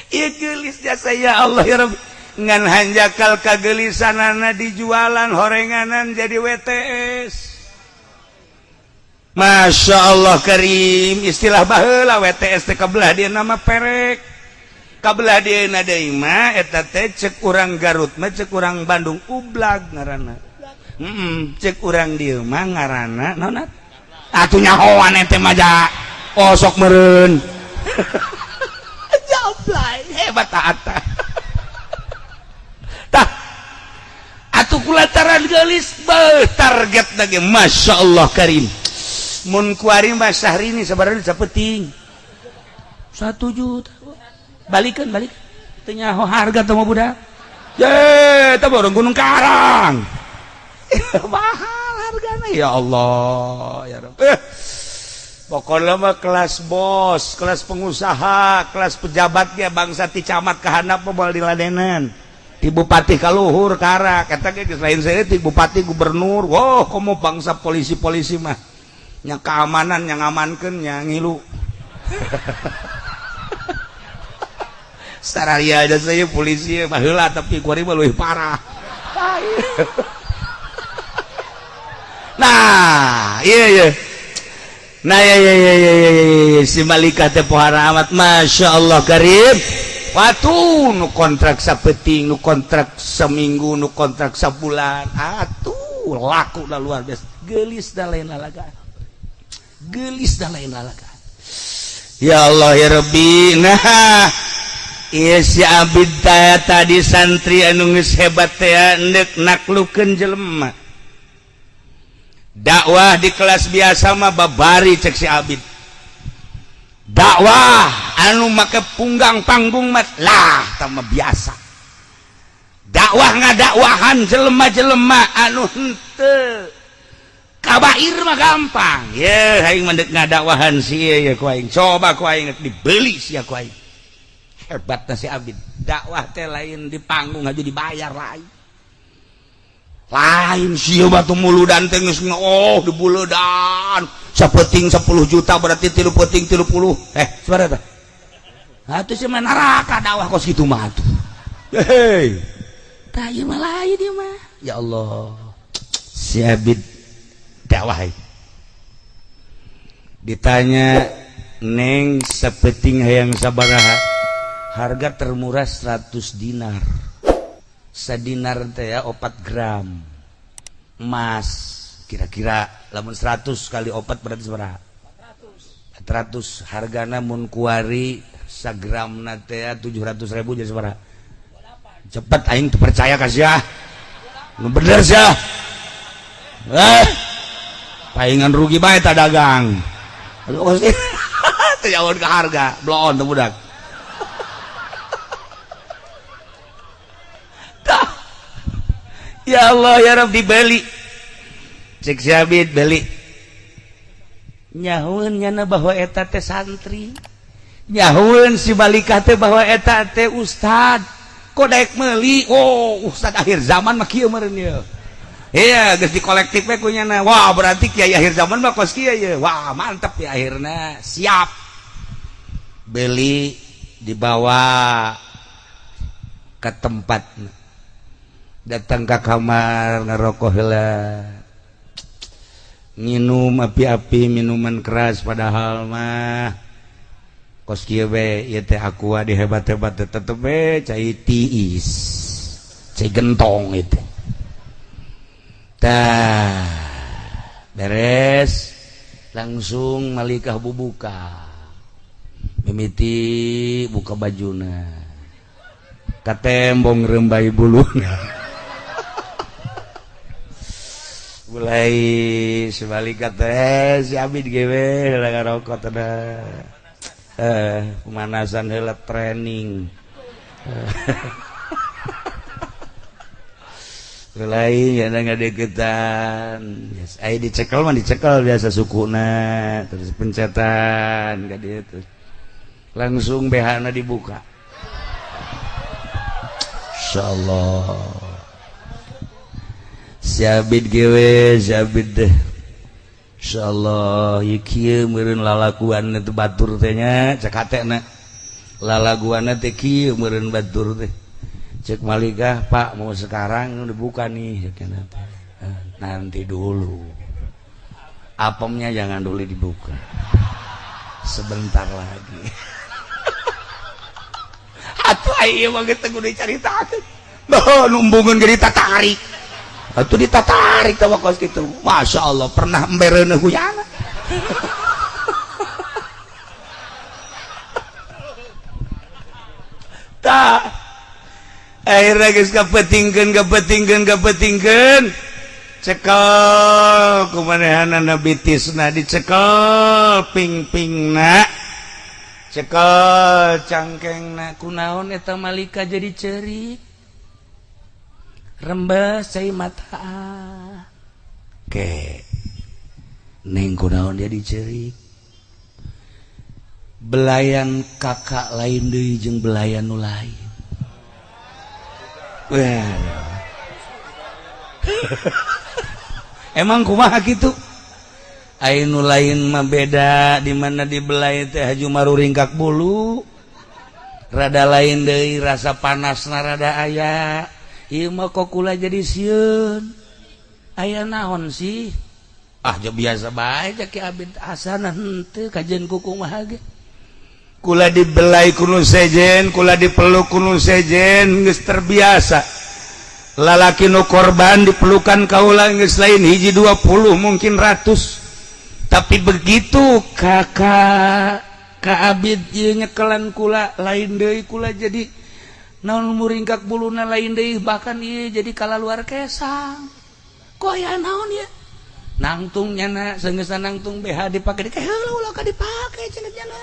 Ieu geulis jasa, ya Allah ya Rabbi. Ngan hanjakal kagelisanana dijualan horenganan jadi WTS. Masya Allah Karim, istilah baheula WTS teh kabelah dia nama perek. Kabelah dia deui mah eta teh cek urang Garut mah, cek urang Bandung ublag ngaranna. Cek urang dieu mah ngaranna naon atuh? Nyahoan ente mah ja osok meureun. Jablay hebat taat tah. Atuh kulantaran geulis, beuh, target lagi Masya Allah Karim. Mun kuari mah Syahrini sabaraha sapeting? 1 juta. Balikan, balik teu nyaho harga teh mah budak ye teh borong Gunung Karang mahal hargana. Ya Allah ya Rabb, pokoknya mah kelas bos, kelas pengusaha, kelas pejabatnya, bangsa ti camat ka handap moal diladenan, ti bupati ka luhur karak eta ge geus lain saya ti bupati, gubernur. Wah, komo bangsa polisi-polisi mah nya, keamanan yang ngamankeun nya ngilu. Sararia aja saya polisi baheula, tapi kuari mah leuwih parah. Nah, iya. Nah, iya, si Malika teh pohara amat, Masya Allah Karim. Watu nu kontrak sapeting, nu kontrak seminggu, nu kontrak sabulan, atuh laku dah luar biasa. Gelis dah lain lalaga, gelis dah lain lalaga. Ya Allah ya Rabbi. Nah, iya, si Abid tadi santri anu geus hebat teh endek naklukeun jelema. Dakwah di kelas biasa mah babari cek si Abid, dakwah anu make punggang panggung mah lah tama biasa. Dakwah ngadakwahan jelema-jelema anu henteu kabair mah gampang. Ye, aing mah deuk ngadakwahan si ieu ya ku aing, coba ku aing dibeli sia ku aing. Hebat si Abid dakwah teh lain di panggung aja dibayar, lain lain sih batu muludan teh geus, oh, di buludan sapeting 10 juta, berarti tilu peting 30, sabaraha teh atuh? Sih mah neraka dakwah kos kitu mah atuh. Hei, tah ieu mah lain ieu mah. Ya Allah, si Abid dakwah ditanya, "Neng, sapeting hayang sabaraha?" Harga termurah 100 dinar. Sadinar teh ya 4 gram emas kira-kira. Lamun 100 kali 4 berarti sabaraha? 400. Hargana mun kuari sagram teh 700 ribu, jadi sabaraha? Cepet, aing tuh percaya kasih ya nu bener sih. Paingan rugi bae ta dagang. Aduh, teu jauh ke harga, bloon teu budak. Tah. Ya Allah ya Rabb dibeli. Cek si Abid beli. Nyahueun nyana bahwa eta teh santri. Nyahueun si Malikah teh bahwa eta teh ustad. Kok daek meuli? Oh, ustad akhir zaman mah kieu meureun ieu. Iya, geus di kolektif we ku nyana. Wah, berarti kiai akhir zaman mah kos kieu ye. Wah, mantep ya akhirna. Siap. Beli dibawa ke tempat. Datang ke kamar ngerokok heula. Nginum api-api minuman keras padahal mah kos kieu we ieu teh aqua dihebat-hebat tetep we cai tiis. Cai gentong itu. Tah, beres langsung Malikah bubuka. Mimiti buka bajuna. Katembong rembai buluna. Mulai sebalik teh si Abid gewe heula ngarokok teh. Pemanasan heula training. Lain ya ngadeketan. Yes, ai dicekel mah dicekel biasa sukuna, terus pencetan ka dieu terus. Langsung BH-na dibuka. Insyaallah. Si Abid gewe, si Abid deh. Insyaallah ieu kieu meureun lalaguan teh batur teh nya, cek hatena. Lalaguanna teh kieu meureun batur teh. Cek Malikah, Pak mau sekarang dibuka nih, nanti dulu, apemnya jangan dulu dibuka, sebentar lagi. Atuh ieu mah geus teu kudu dicaritakeun. Bah, numbungeun ge ditatarik. Atuh ditatarik tah kos kitu. Masya Allah, pernah embereuneuh kuyana. Tah. Akhirnya geus kapetingkeun kapetingkeun kapetingkeun cekel kumanehanana bitisna dicekel ping-pingna cekel cangkengna kunaon eta Malika jadi ceurik rembes cai mata ke neng kunaon jadi ceurik belayan kakak lain deui jeung belayan nu lain. Emang kumaha kitu? Ai nu lain mah beda di mana dibelai teh haju maruringkak bulu. Rada lain deui rasa panasna rada aya. Ieu mah kok kula jadi sieun. Aya naon sih? Ah biasa bae Ki Abid asana henteu kajian ku kumaha ge. Kula dibelai kunu sejen, kula dipeluk kunu sejen, geus terbiasa. Lalaki nu korban dipelukan kaula geus lain hiji 20 mungkin ratus. Tapi begitu kakak Ka Abid ieu nyekelan kula lain deui kula jadi naon muringkak buluna lain deui bahkan ieu jadi kalaluar kesang. Kok aya naon ieu? Nangtung nyana senggeus nangtung BH dipake di heula ulah ka dipake cenah nyana.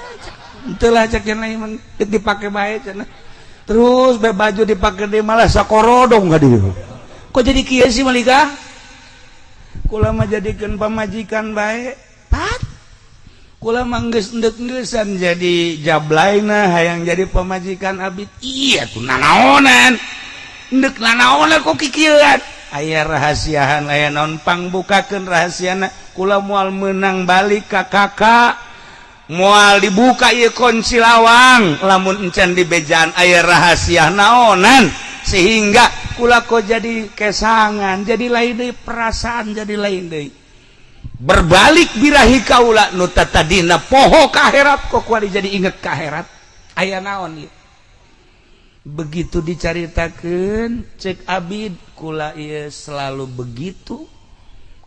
Henteu lah cek cenah ieu dipake bae cenah. Terus be baju dipake deui malah sakorodong ka dieu. Kok jadi kieu sih Malika? Kula mah jadikeun pamajikan bae. Pat. Kula mah geus endek-engeusan jadi jablaina hayang jadi pamajikan Abid. Iya tuh nanaonan. Endek nanaonan kok kikieuan. Aya rahasiahan aya naon pangbukakeun rahasiana kula moal meunang balik ka kakak moal dibuka ieu kunci lawang lamun encan di bejaan aya rahasia naonan sehingga kula kok jadi kesangan jadi lain deui perasaan jadi lain deui berbalik birahi kaula nu tatadina poho ka akhirat kok kuari jadi inget ka akhirat aya naon ieu. Begitu dicaritakeun cek Abid kula ieu selalu begitu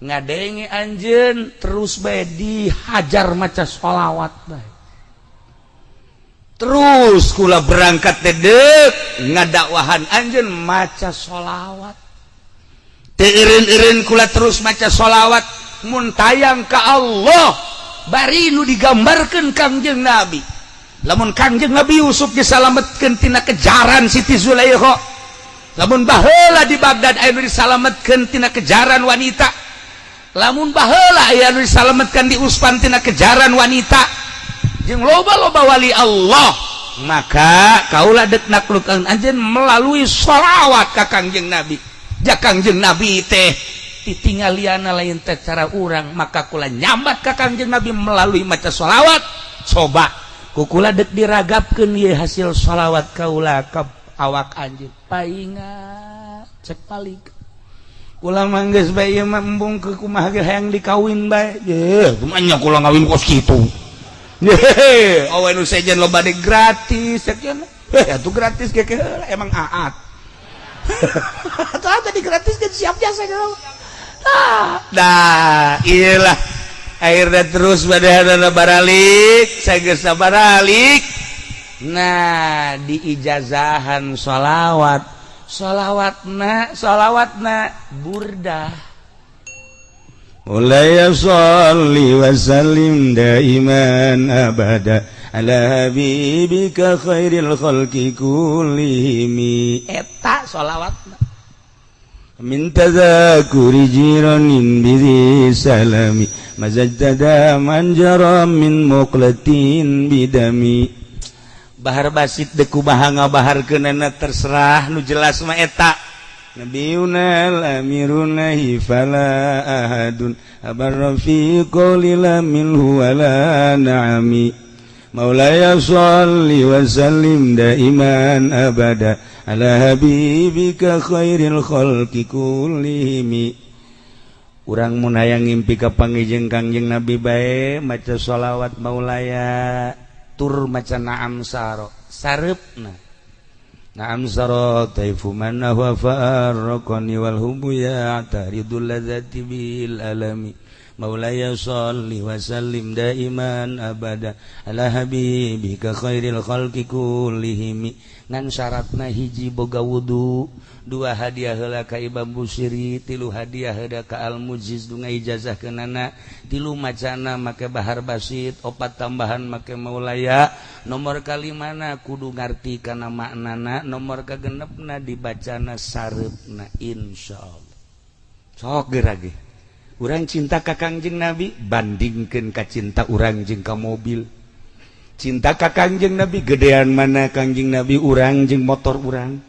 ngadenge anjeun terus bae dihajar maca sholawat bae terus kula berangkat teh deuk ngadakwahan anjeun maca sholawat Teu eureun-eureun kula terus maca sholawat mun tayang ka Allah, bari nu digambarkeun Kangjeng Nabi. Lamun Kangjeng Nabi Yusuf disalametkeun tina kejaran Siti Zulaikha, lamun baheula di Baghdad aya nu disalametkeun tina kejaran wanita, lamun baheula aya nu disalametkeun di Usfan tina kejaran wanita, jeung loba-loba wali Allah, maka kaula dek naklukan anjeun melalui sholawat ka Kangjeng Nabi. Ja Kangjeng Nabi teh titinggaliana lain teh cara urang, maka kula nyambat ka Kangjeng Nabi melalui maca sholawat. Coba ku kula dek diragapkeun ieu hasil sholawat kaula ka awak anjeun. Painga cek palik kula mah, geus bae ieu mah, embung ke kumaha ge hayang dikawin bae. Ye kumaha nya kula ngawin kos kitu? Ye, awe nu sejen loba de gratis cek. Eh, atuh gratis ge emang aat. Atau tadi gratis kan siap jasa gitu. Ah, dah, iyalah. Akhirnya terus pada baralik, saya geus baralik. Nah, diijazahan sholawat, sholawatna, sholawatna burdah. مولاي صل وسلم دائما أبدا على حبيبك خير الخلق كلهم. Eta sholawatna. من تذاكر جيران بذي سلام مزجت دما جرى من مقلة بدم. Bahar basit deuk kumaha ngabaharkeunana terserah, nu jelas mah eta. نبينا الأمير فلا أحد أبر في قول لا منه ولا نعم. مولاي صل وسلم دائما أبدا على حبيبك خير الخلق كلهم. Urang mun hayang ngimpi ka panggih Kangjeng Nabi bae maca sholawat maulaya tur maca naam saro sareupna. نعم سرى طيف من هو فارقني والهم يعترض اللذة بالألم. مولاي صل وسلم دائما أبدا على حبيبك خير الخلق كلهم. Ngan syaratna hiji boga wudu, dua hadiah heula ka Imam Busiri, tilu hadiah heula ka Al Mujiz nu ijazah kenana, tilu macana make bahar basit, opat tambahan make maulaya, nomor kalimana kudu ngarti kana maknana, nomor kagenepna dibacana sareupna, insyaallah. Sok geura ge urang cinta ka Kangjeng Nabi, bandingkeun ka cinta urang jeung ka mobil. Cinta ka Kangjeng Nabi gedean mana Kangjeng Nabi urang jeung motor urang?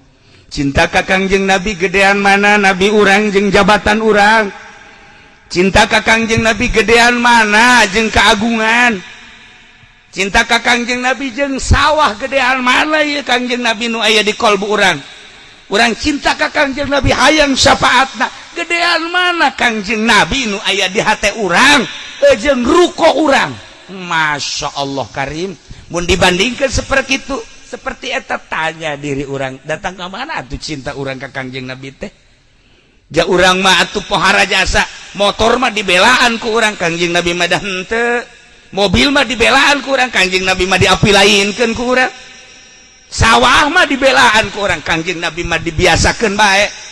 Cinta ka Kangjeng Nabi gedean mana Nabi urang jeung jabatan urang? Cinta ka Kangjeng Nabi gedean mana jeung keagungan? Cinta ka Kangjeng Nabi jeung sawah gedean mana ya Kangjeng Nabi nu aya di kolbu urang? Urang cinta ka Kangjeng Nabi, hayang syafaatna, gedean mana Kangjeng Nabi nu aya di hate urang jeung ruko urang? Masya Allah Karim, mun dibandingkan seperti itu, seperti eta, tanya diri urang, datang ke mana atuh cinta urang ke Kangjeng Nabi teh? Ja urang mah atuh pohara jasa, motor mah dibelaan ku urang, Kangjeng Nabi mah dah henteu. Mobil mah dibelaan ku urang, Kangjeng Nabi mah diapilainkeun ku urang. Sawah mah dibelaan ku urang, Kangjeng Nabi mah dibiasakeun bae.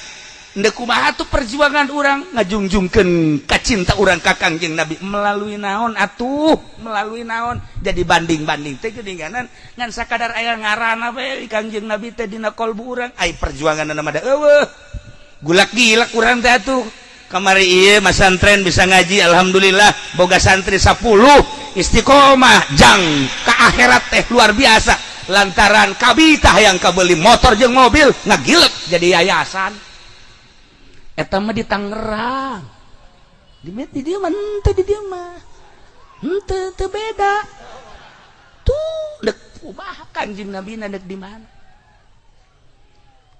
Ndek kumaha tuh perjuangan urang ngajungjungkeun ka cinta urang ka Kangjeng Nabi melalui naon atuh, melalui naon? Jadi banding-banding teh geuninganan ngan sakadar aya ngaranna bae Kangjeng Nabi teh dina kolbu urang, ai perjuanganna mah da eueuh. Gulak gilak urang teh atuh. Kamari ieu masantren bisa ngaji, alhamdulillah boga santri 10 istiqomah jang ka akhirat teh luar biasa, lantaran kabita yang kabeli motor jeung mobil ngagilek jadi yayasan. Eta mah di Tangerang, di dieu mah henteu, di dieu mah henteu, teu beda tuh. Dek kumaha Kanjeng Nabi dek di mana?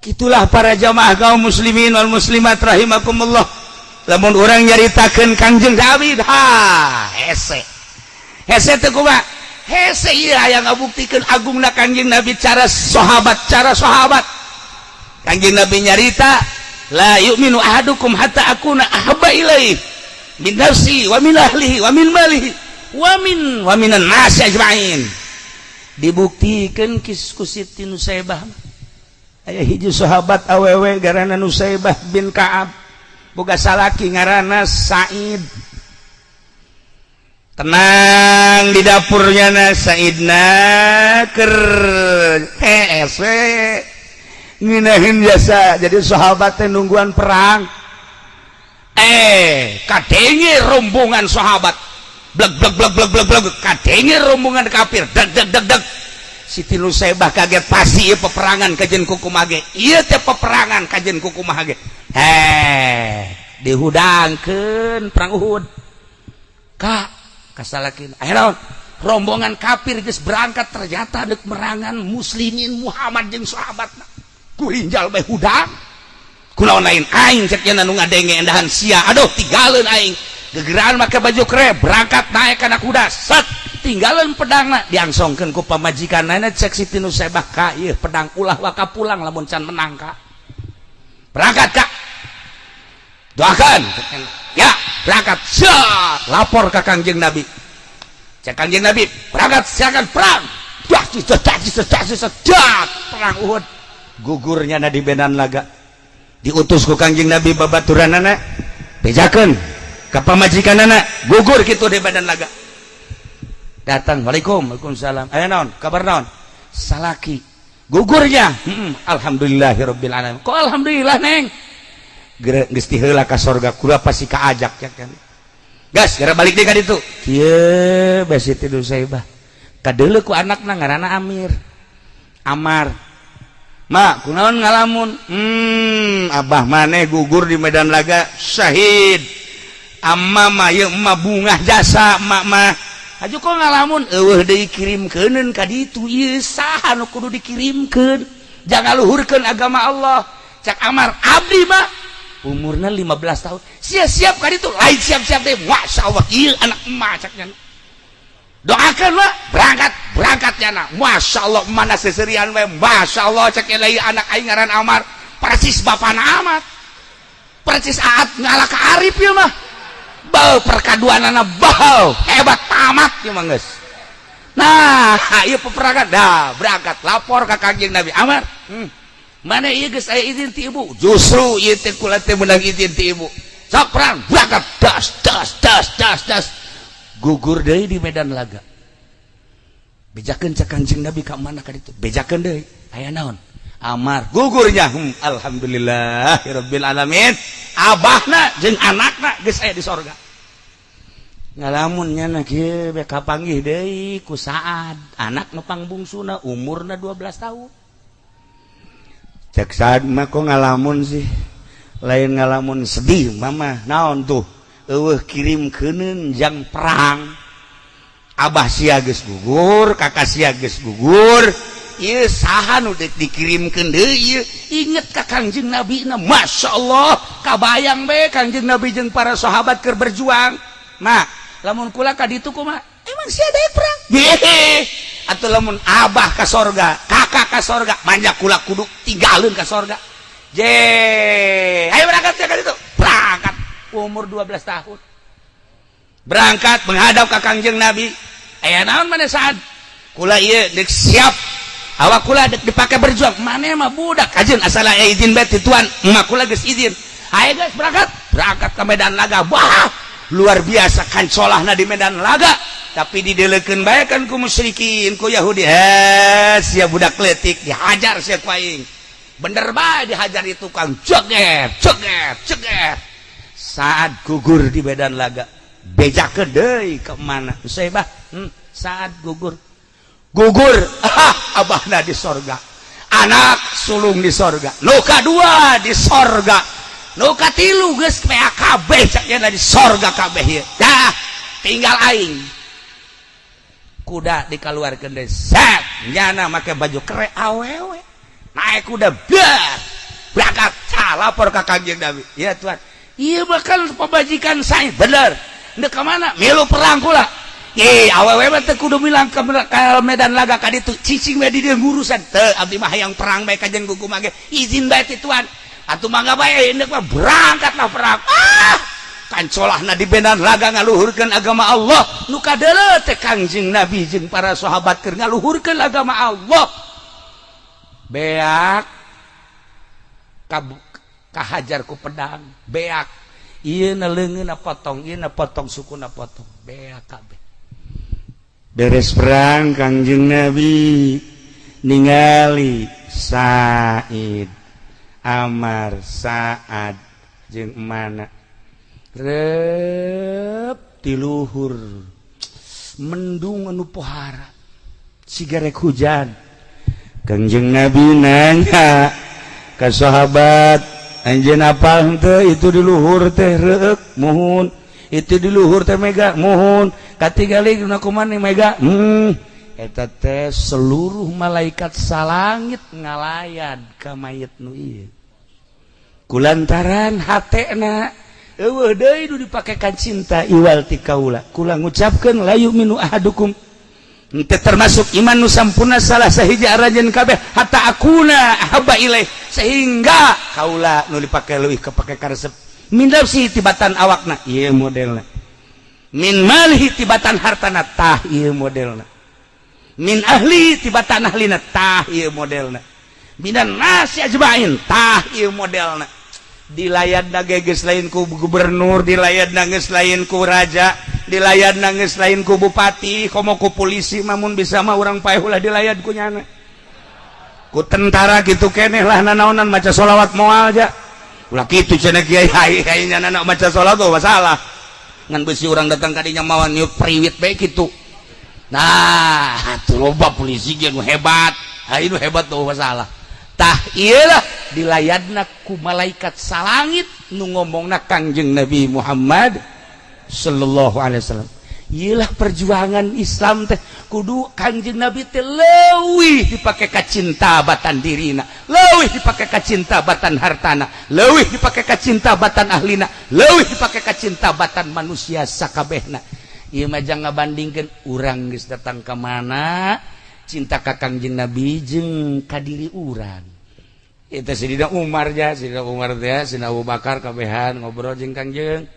Itulah para jamaah kaum muslimin wal muslimat rahimakumullah, lamun urang nyaritakeun Kangjeng Nabi, ha, hese hese teu kumaha hese. Ieu aya ngabuktikeun agungna Kangjeng Nabi, cara sahabat, cara sahabat. Kangjeng Nabi nyarita, لا يؤمن أحدكم حتى أكون أحب إليه من نفسه ومن أهله ومن ماله ومن الناس أجمعين. Dibuktikan ku Siti Nusaibah. Aya hiji sahabat awewe garana Nusaibah bin Ka'ab. Boga salaki ngaranna Said. Tenang di dapurnya na Saidna keur hees we ngeunaheun jasa. Jadi sahabat teh nungguan perang, eh kadenge rombongan sahabat blek blek blek blek blek blek, kadenge rombongan kafir deg deg deg deg. Siti Nusaybah kaget, pasti ieu peperangan kajen kukumaha ge, ieu teh peperangan kajen kukumaha ge. Heh, dihudangkeun perang Uhud ka kasalakin. Aya naon? Rombongan kafir geus berangkat, ternyata dek merangan muslimin Muhammad jeung sahabatna. Ku hinjal bae hudang. Kunaon lain aing, cek nya, nu ngadenge endahan sia. Aduh, tinggalin aing. Gegeraan make baju kere, berangkat naik kana kuda, set, tinggalin pedangna, diangsongkeun ku pamajikanna. Cek Siti Nusaybah, "Ka, ieu pedang ulah waka pulang lamun can menang, Kak. Berangkat, Kak, doakan ya." Berangkat, set, lapor ke Kangjeng Nabi. Cek Kangjeng Nabi, "Berangkat, silakan perang." Dak dak dak dak, perang Uhud, gugurnya na di medan laga. Diutus ku Kangjeng Nabi babaturanana, bejakeun ka pamajikanana gugur kitu di medan laga. Datang, "Waalaikum." "Waalaikumsalam." "Aya naon? Kabar naon?" "Salaki gugurnya." Alhamdulillahirabbil alamin." "Kok alhamdulillah, Neng?" "Geus tiheula ka sorga, kula pasti kaajak ya kan." Gas, gara balik deui ka ditu. Kieu bae Siti Nusaybah kadeuleu ku anakna ngaranna Amir, Amar. "Ma, kunaon ngalamun?" Abah maneh gugur di medan laga, syahid. Amma mah ieu emak bungah jasa emak mah. Aju kok ngalamun? Eueuh deui kirimkeuneun ka ditu. Ieu saha nu kudu dikirimkeun jangan luhurkeun agama Allah?" Cak Amar, "Abdi mah." Umurna 15 tahun. Siap-siap ka ditu, lain siap-siap deh. Masya Allah, ieu anak emak, caknya. "Doakan lah." Berangkat, berangkat nyana. Masya Allah, mana seserian we. Masya Allah, cek lain anak aing ngaran Amar, persis bapana Amat, persis Aat ngalah ka Arif ya mah. Bau perkaduanana bau hebat tamat ya mah geus. Nah, ieu peperangan dah. Berangkat, lapor ka Kangjeng Nabi. "Amar, mana ieu geus aya izin ti ibu?" "Justru ieu teh kula teh meunang izin ti ibu." Sok perang. Berangkat, das das das das das, gugur deui di medan laga. Bejakeun cek Kangjeng Nabi, ka mana ka ditu? Bejakeun deui. "Aya naon?" "Amar gugurnya." Alhamdulillah rabbil alamin, abahna jeung anakna geus aya di sorga. Ngalamun nya kieu be, kapanggih deui ku Saad, anak nu pangbungsuna, umurna 12 tahun. Cek Saad mah, "Kok ngalamun sih?" "Lain ngalamun sedih, Mama." "Naon tuh?" "Eueuh kirimkeuneun jang perang. Abah sia geus gugur, kakak sia geus gugur, ieu saha nu deuk dikirimkeun deui ieu?" Inget ka Kangjeng Nabi na, Masya Allah, kabayang be Kangjeng Nabi jeung para sahabat keur berjuang. "Ma, lamun kula ka ditu kumaha?" "Emang sia daek perang?" "Hehe, atuh lamun abah ka sorga, kakak ka sorga, banyak kula kudu tinggalin ka sorga." Je, ayo berangkat ya ka ditu. Berangkat umur 12 tahun, berangkat menghadap ka Kangjeng Nabi. "Aya naon mana, Saad?" "Kula ieu dek siap, awak kula dek dipake berjuang." "Mana mah budak kajen, asal aya izin bae ti tuan." "Emak kula geus izin." "Ayo guys, berangkat." Berangkat ke medan laga. Wah, luar biasa kancolahna di medan laga, tapi didelekeun bae kan ku musyrikin, ku Yahudi. "Eh, sia budak letik, dihajar sia ku aing." Bener bae dihajar itu kang, ceget ceget ceget, saat gugur di medan laga. Bejakeun deui ke mana Usaibah? Saat gugur, gugur. Ah, abahna di sorga, anak sulung di sorga, nu kadua di sorga, nu katilu geus PAKB, cak di sorga kabeh ieu. Dah tinggal aing. Kuda dikeluarkan deh, set, nyana make baju kere awewe, naik kuda, biar berangkat. Cah, lapor ke Kangjeng Nabi. "Ya tuan, iya bakal pemajikan saya bener. Ndek ke mana?" "Milu perang kula." "Ye, awewe mah teu kudu milang ke medan laga ka ditu, cicing we di dieu ngurusan." "Teu, abdi mah hayang perang bae kajen kumaha ge, izin bae ti tuan." "Atuh mangga bae indek mah." Berangkatlah perang. Ah, kancolahna di medan laga ngaluhurkeun agama Allah. Nu kadeuleu teh Kangjeng Nabi jeung para sahabat keur ngaluhurkeun agama Allah. Beak Kahajar ku pedang, beak. Ieu na leungeunna potong, ieu na potong, sukuna potong, beak kabeh. Beres perang, Kangjeng Nabi ningali Said, Amar, Saad jeung mana rep tiluhur mendung anu pohara siga rek hujan. Kangjeng Nabi nanya ka sahabat, "Anjeun apal henteu itu di luhur teh reuk?" "Muhun." "Itu di luhur teh mega?" "Muhun." "Katingali dina kumaha mega?" Eta teh seluruh malaikat salangit ngalayat ka mayit nu ieu kulantaran hatena euweuh deui nu dipake ka cinta iwal ti kaula. Kula ngucapkeun, la yu'minu ahadukum, henteu termasuk iman nu sampurna salah sahiji aranjeun kabeh, hatta akuna ahabba ilaih, sehingga kaula nu dipake leuwih kapake karesep, min nafsi, tibatan awakna, ieu modelna, min malihi, tibatan hartana, tah ieu modelna, min ahli, tibatan ahlina, tah ieu modelna, minan nasi ajmain, tah ieu modelna. Dilayat geus lain ku gubernur, dilayat geus lain ku raja, dilayat geus lain ku bupati, komo ku polisi. Mamun bisa mah urang paeh ulah dilayat ku nyana, ku tentara gitu keneh lah. Nanaonan maca sholawat moal ja, ulah kitu cenah kiai. Hai nyana maca sholawat oh masalah ngan besi urang datang kadinya mawa niup priwit bae kitu. Nah, tuh loba polisi ge nu hebat. Hai, nu hebat tuh masalah. Tah, iyalah dilayadna ku malaikat salangit nu ngomongna Kangjeng Nabi Muhammad sallallahu alaihi wasallam. Iyalah perjuangan Islam teh kudu Kangjeng Nabi teh leuwih dipake ka cinta batan dirina, leuwih dipake ka cinta batan hartana, leuwih dipake ka cinta batan ahlina, leuwih dipake ka cinta batan manusia sakabehna. Ieu mah jangan ngabandingkeun urang geus datang ka mana cinta ka Kangjeng Nabi jeung ka diri urang. Itu Sidina Umar ya, Sidina Umar teh, Sidina Abu Bakar kabehan ngobrol jeung Kangjeng.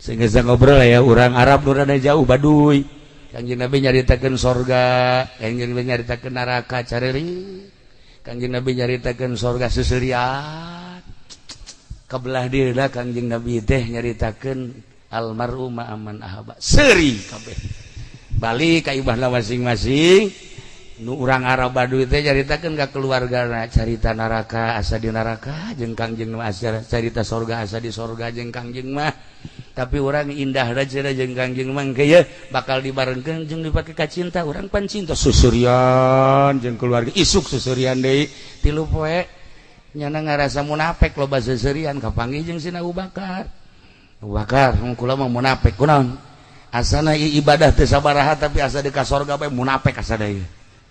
Sehingga ngobrol ya urang Arab nu rada jauh Baduy. Kangjeng Nabi nyaritakeun sorga, Kangjeng Nabi nyaritakeun neraka careri. Kangjeng Nabi nyaritakeun sorga seserian. Kabelah dieuna Kangjeng Nabi teh nyaritakeun almar'u ma'aman ahaba. Seuri kabeh. Balik ka imahna masing-masing. Nu urang Arab Baduy teh nyaritakeun ka keluargana carita neraka, asa di neraka jeung Kangjeng mah, asa carita sorga, asa di sorga jeung Kangjeng mah. Tapi urang indah cenah jeung Kangjeng mah engke bakal dibarengkeun jeung dipake ka cinta. Urang pan cinta susurian jeung keluarga, isuk susurian deui 3 poe. Nyana ngarasa munafik, loba seserian, kapanggih jeung Sina Abu Bakar. "Abu Bakar, kula mah munafik." "Kunaon?" "Asana ibadah teu sabaraha, tapi asa di ka sorga bae. Munafik asa deui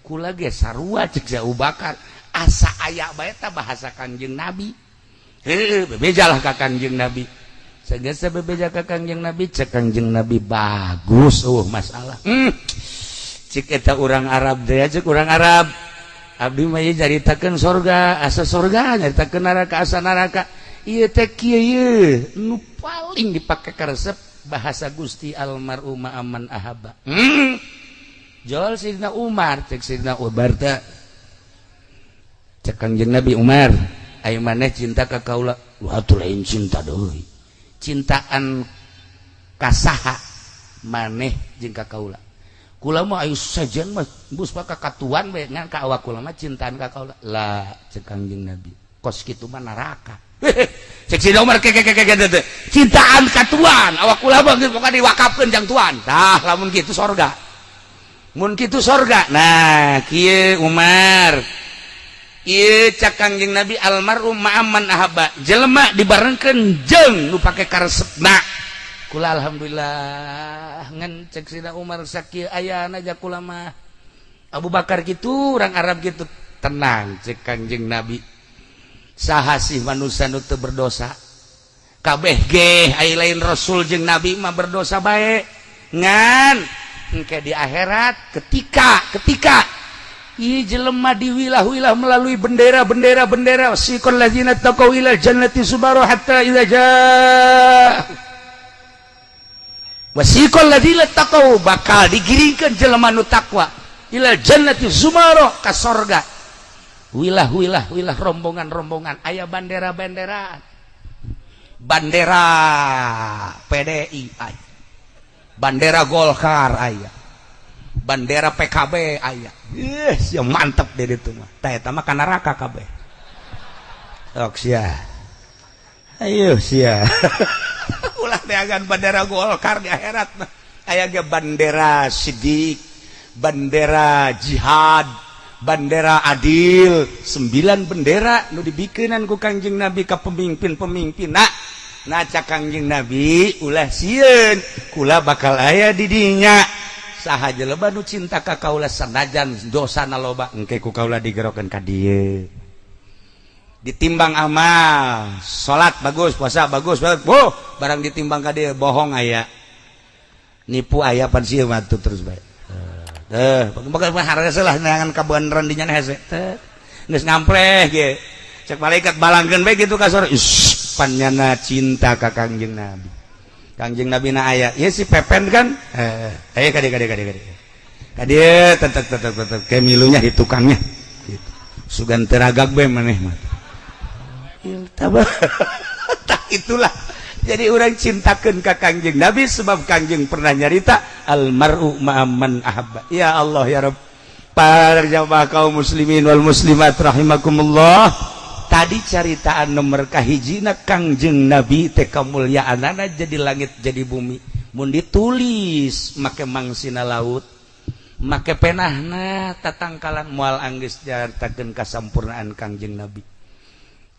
kula ge sarua," cek si Abu Bakar. Asa aya bae ta bahasa Kangjeng Nabi. Heueuh, bebejalah ka Kangjeng Nabi. Sageus bebeja ka Kangjeng Nabi, cek Kangjeng Nabi, "Bagus, oh masalah." Cek eta urang Arab teh, cek urang Arab, "Abdi mah ieu nyaritakeun sorga asa sorga, nyaritakeun neraka asa neraka. Ieu teh kieu, ieu nu paling dipake karesep bahasa Gusti, almar'u ma'aman ahabba." Jol Sidina Umar, cek Sidina Umar teh, cek Kangjeng Nabi, "Umar, ayo maneh cinta ka kaula?" "Wah, atuh lain cinta deui." "Cintaan kasaha maneh jeung ka kaula?" "Kula mah ayo sejen mah bus ka katuan bae, ngan ka awak kula mah cintaan ka kaula lah." Cek Kangjeng Nabi, "Kos kitu mah neraka." Cek Sidina Umar, ke ke ke ke cintaan ka tuan, awak kula mah geus pokokna diwakafkeun jang tuan. Tah, lamun kitu sorga, mun kitu sorga. Nah, kieu Umar, ieu cak Kangjeng Nabi, almar'u ma'aman ahabba, jelema dibarengkeun jeung nu pake karesepna. Kula alhamdulillah. Ngan cek Sidina Umar, sakieu ayana aja kula mah. Abu Bakar gitu, orang Arab gitu. "Tenang," cek Kangjeng Nabi, "saha sih manusia nu teu berdosa? Kabeh ge ai lain rasul jeung nabi mah berdosa bae. Ngan engke di akhirat, ketika ketika ieu jelema diwilah-wilah melalui bendera-bendera bendera, siqal ladzina taqaw ila jannati zumara hatta idza jaa wasiqal ladzina taqaw, bakal digiringkeun jelema nu takwa, ila jannati zumara, ka sorga, wilah-wilah wilah, rombongan-rombongan, aya bandera-bandera. Bandera PDI aya, bandera Golkar aya, bandera PKB aya. Ih, sia mantep deh itu mah. Tah, eta mah ka neraka kabeh. Sok sia. Ayo sia. Ulah neangan bandera Golkar di akhirat mah. Aya ge bandera sidik, bandera jihad, bandera adil, sembilan bendera nu dibikenan ku Kangjeng Nabi ka pemimpin-pemimpin. Nah, nah, cak Kangjeng Nabi, ulah sieun, kula bakal aya di dinya. Saha jelema nu cinta ka kaula sanajan dosana loba, engke ku kaula digerokeun ka dieu. Ditimbang amal, salat bagus, puasa bagus, oh, barang ditimbang ka dieu, bohong aya, nipu aya, pan sieun mah terus bae. Teh, bakal harga lah neangan kabeneran dinya hese. Teh. Geus ngampleh ge. Cek malaikat balangkeun bae kitu ka sore. Ish, panyana cinta ka Kangjeng Nabi. Kangjeng Nabi na aya. Ieu si Pepen kan? Eh, ayo kade kade kade kade. Kade tetek tetek tetek ke milunya di tukangnya. Gitu. Sugan teragak bae maneh mah. Tabah. Tak itulah, jadi orang cintakan ke Kangjeng Nabi sebab Kangjeng pernah nyarita almaru ma'aman ahabba. Ya Allah ya Rabb. Para jamaah kaum muslimin wal muslimat rahimakumullah, tadi caritaan nomor kahijina, Kangjeng Nabi teh kamuliaanana jadi langit jadi bumi, mun ditulis make mangsina laut, make penahna tatangkalan, moal anggeus nyaritakeun kasampurnaan Kangjeng Nabi.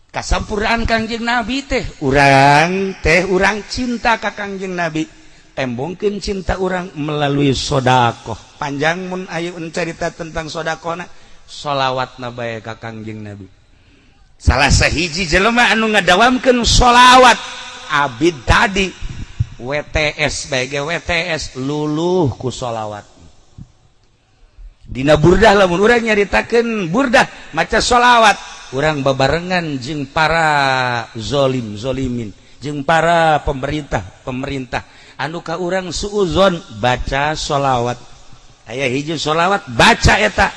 Kasampurnaan Kangjeng Nabi teh urang teh, urang cinta ka Kangjeng Nabi, tembongkeun cinta urang melalui sodakoh. Panjang mun ayo cerita tentang sodakohna, solawat na bae ka Kangjeng Nabi. Salah sahiji jelema anu ngadawamkeun solawat abid tadi WTS bae, WTS luluh ku solawat Dina burdah. Lamun urang nyaritakeun burdah maca solawat, urang babarengan jeung para zolim zolimin, jeung para pemerintah pemerintah anu ka urang suuzon, baca sholawat. Aya hiji sholawat, baca eta,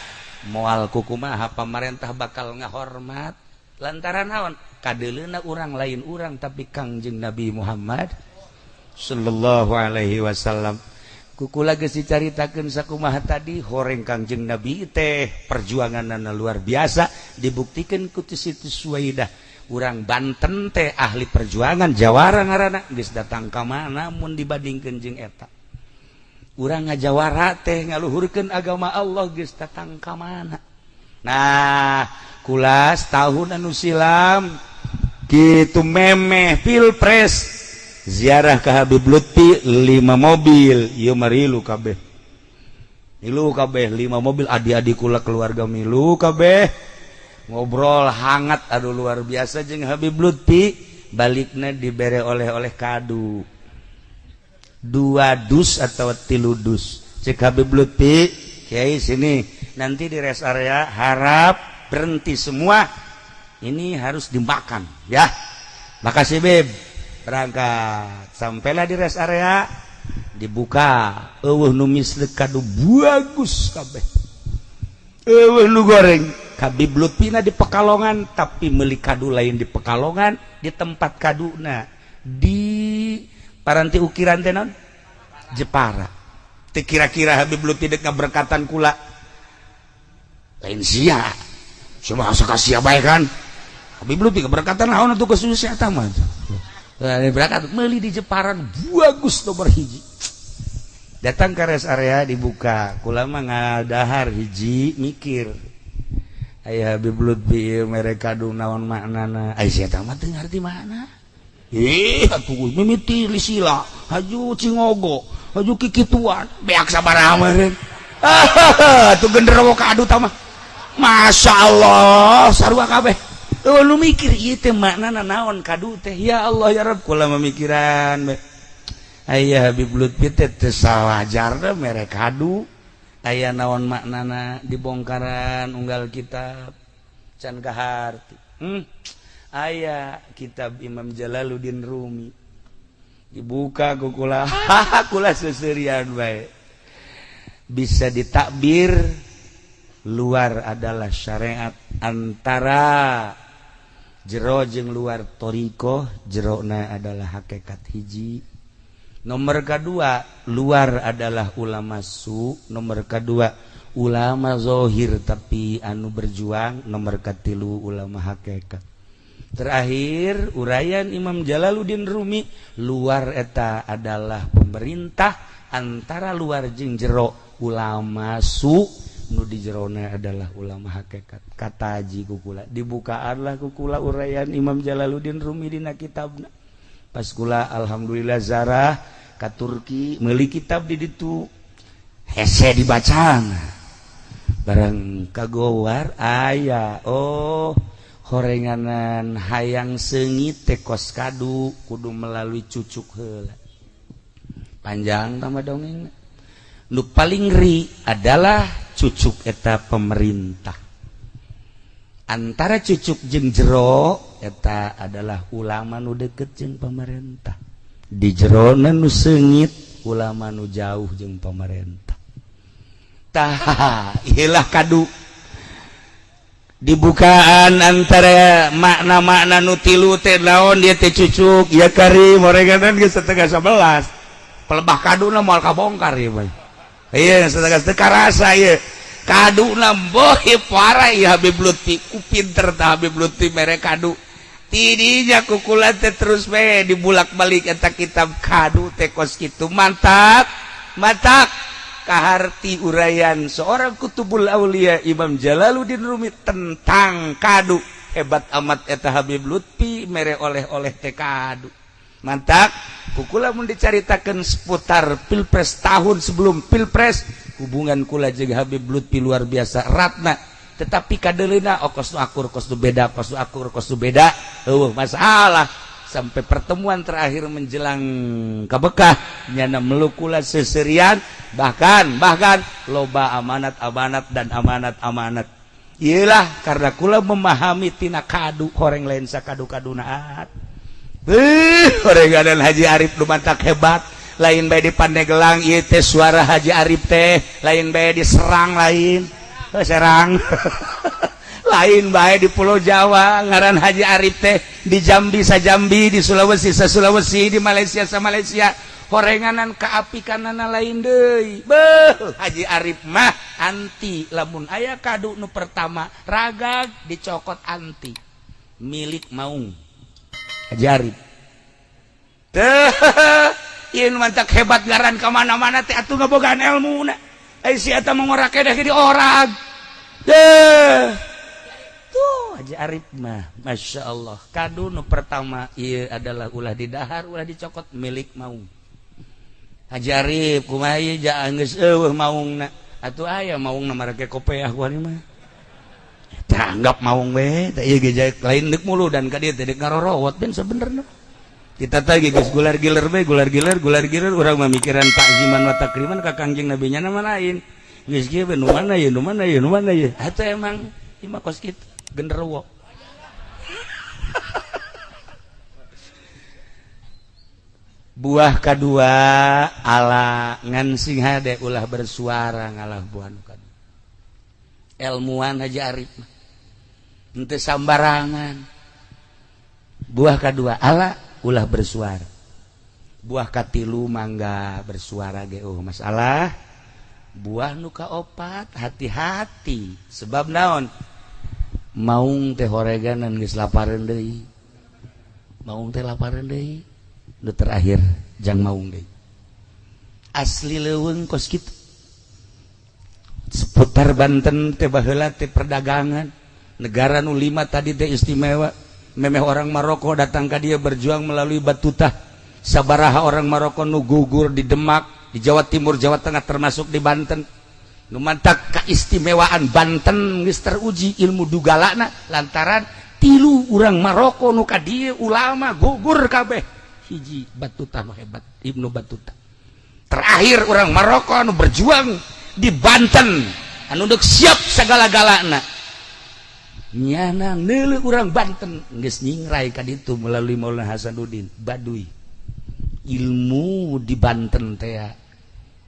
moal kukumaha pamarentah bakal ngahormat. Lantaran naon? Kadeleuna urang lain urang, tapi Kangjeng Nabi Muhammad sallallahu alaihi wasallam. Kukula geus dicaritakeun sakumaha tadi, horeng Kangjeng Nabi teh perjuanganna luar biasa, dibuktikan ku Siti Suwaidah. Urang Banten teh ahli perjuangan, jawara ngaranna, geus datang ka mana mun dibandingkeun jeung eta. Urang ngajawara teh ngaluhurkeun agama Allah, geus datang ka mana. Nah, kulas tahun anu silam kitu memeh pilpres, ziarah ke Habib Lutfi lima mobil. Ieu marilu kabeh, milu kabeh lima mobil, adik-adik kula, keluarga milu kabeh, ngobrol hangat, aduh, luar biasa jeung Habib Lutfi. Baliknya dibere oleh-oleh kadu dua dus atau tilu dus. Cek Habib Lutfi, "Kiai, sini, nanti di rest area harap berhenti semua, ini harus dimakan ya." "Makasih, Bib." Berangkat, sampailah di rest area, dibuka, eueuh nu misleuk, kadu bagus kabeh, eueuh nu goreng. Habib Lutfina di Pekalongan, tapi meuli kadu lain di Pekalongan, di tempat kaduna di paranti ukiran teh naon, Jepara. Teu kira-kira Habib Lutfi dek ngaberkatan kula, lain sia cuma asa ka sia bae kan. Habib Lutfi keberkatan naon atuh ke sia eta mah. Berangkat meuli di Jepara bagus nomor hiji, datang ke rest area, dibuka, kula mah ngadahar hiji, mikir, aya Habib Lutfi mere kadu, naon maknana? Ai sia mah teu ngarti makna. Ih atuh mimiti lisila haju cingogo haju kikituan beak sabaraha meureun. Ah, tuh genderuwo kadu tah mah, Masya Allah, sarua kabeh. Oh, lu mikir ieu teh maknana naon kadu teh? Ya Allah ya Rabb, kula memikiran bae. Aya Habib Lutfi teh teu sawajarna mere kadu, aya naon maknana? Dibongkaran unggal kitab can kaharti. Aya kitab Imam Jalaluddin Rumi, dibuka ku kula, kula seserian bae. Bisa ditakbir luar adalah syariat antara Jero jeung luar thoriqoh, jerona adalah hakikat hiji. Nomor kedua, luar adalah ulama su. Nomor kedua, ulama zohir tapi anu berjuang. Nomor katilu, ulama hakikat. Terakhir uraian Imam Jalaluddin Rumi, luar eta adalah pemerintah, antara luar jeung jero ulama su, nu di jerona adalah ulama hakikat. Kata haji kukula dibukaanlah kukula uraian Imam Jalaluddin Rumi dina kitabna. Pas kula alhamdulillah zarah ka Turki meuli kitab di ditu, hese dibacana barang kagowar aya. Oh, horenganan hayang seungit teh kos kadu kudu melalui cucuk heula. Panjang tambah dongeng. Nu paling ri adalah cucuk eta pemerintah. Antara cucuk jeung jero eta adalah ulama nu deket jeung pemerintah. Di jerona nu seungit ulama nu jauh jeung pemerintah. Tah, ilah kadu dibukaan antara makna-makna nu tilu teh naon dia teh cucuk ya karim oreganan geus 10.30 pelebah kaduna moal kabongkar ieu mah. Iya, setengah teu karasa ieu kaduna boh parah ieu. Habib Lutfi ku pinter tah. Habib Lutfi mere kadu tidinya kukula teh terus we dibulak-balik eta kitab kadu teh kos kitu. Mantap, mantap kaharti uraian seorang kutubul aulia Imam Jalaluddin Rumi tentang kadu. Hebat amat eta Habib Lutfi mere oleh-oleh teh kadu. Mantap kukula mun dicaritakeun seputar pilpres, tahun sebelum pilpres, hubungan kula jeung Habib Lutfi luar biasa ratna, tetapi kadeleuna oh kos nu akur, kos nu beda, kos nu akur, kos nu beda, eueuh masalah sampai pertemuan terakhir menjelang ke Bekah nyana melukula seserian, bahkan bahkan loba amanat amanat dan amanat amanat. Iyalah, karena kula memahami tina kadu horeng lain sakadu kadu naat. Horenganan Haji Arif nu mantak hebat, lain bae di Pandeglang ieu teh suara Haji Arif teh, lain bae di Serang, lain Serang, lain bae di Pulau Jawa ngaran Haji Arif teh, di Jambi sa Jambi, di Sulawesi sa Sulawesi, di Malaysia sa Malaysia. Horenganan kaapikanana lain deui. Beuh, Haji Arif mah anti lamun aya kadu nu pertama ragag dicokot, anti milik maung Haji Arif teh. Ieu mantak hebat ngaran ka mana-mana teh atuh ngabogaan ilmuna. Ai si eta mah ngora kedah di orang deh. Tuh Haji Arif mah Masya Allah, kadu nu pertama ieu adalah ulah didahar, ulah dicokot, milik maung Haji Arif. Kumaha ieu geus eueuh maungna atuh, aya maungna marake kopeah kuari mah. Anggap maung we teh ieu ge lain deuk mulu dan ka dieu teh deuk ngarorowot ben. Sebenerna kita teh geus gular giler we, gular giler, gular giler. Urang mah mikiran takziman wa takriman ka Kangjeng Nabi nya mah lain. Geus kieu we, nu mana ye, nu mana ye, nu mana ye. Atuh emang ieu mah kos kitu genderuwo. Buah kedua ala ngan sing hade ulah bersuara ngalah buah nu kadua. Ilmuwan Haji Arif mah henteu sambarangan. Buah kedua ala ulah bersuara. Buah katilu mangga bersuara ge oh masalah. Buah nu kaopat hati-hati, sebab naon? Maung teh horeganan geus lapareun deui, maung teh lapareun deui. Nu terakhir jang maung deui asli leuweung kos kitu. Seputar Banten teh baheula teh perdagangan negara nu lima tadi teh istimewa. Memeh orang Maroko datang ka dia berjuang melalui Batutah. Sabaraha orang Maroko nu gugur di Demak, di Jawa Timur, Jawa Tengah, termasuk di Banten. Nu mantak keistimewaan Banten geus teruji ilmu dugalana lantaran tilu urang Maroko nu ka dieu ulama gugur kabeh. Hiji Batutah nu hebat, Ibnu Battuta. Terakhir orang Maroko anu berjuang di Banten anu deuk siap segala-galana nyana neuleuh urang Banten geus nyingrai ka ditu melalui Maulana Hasanuddin Baduy. Ilmu di Banten teh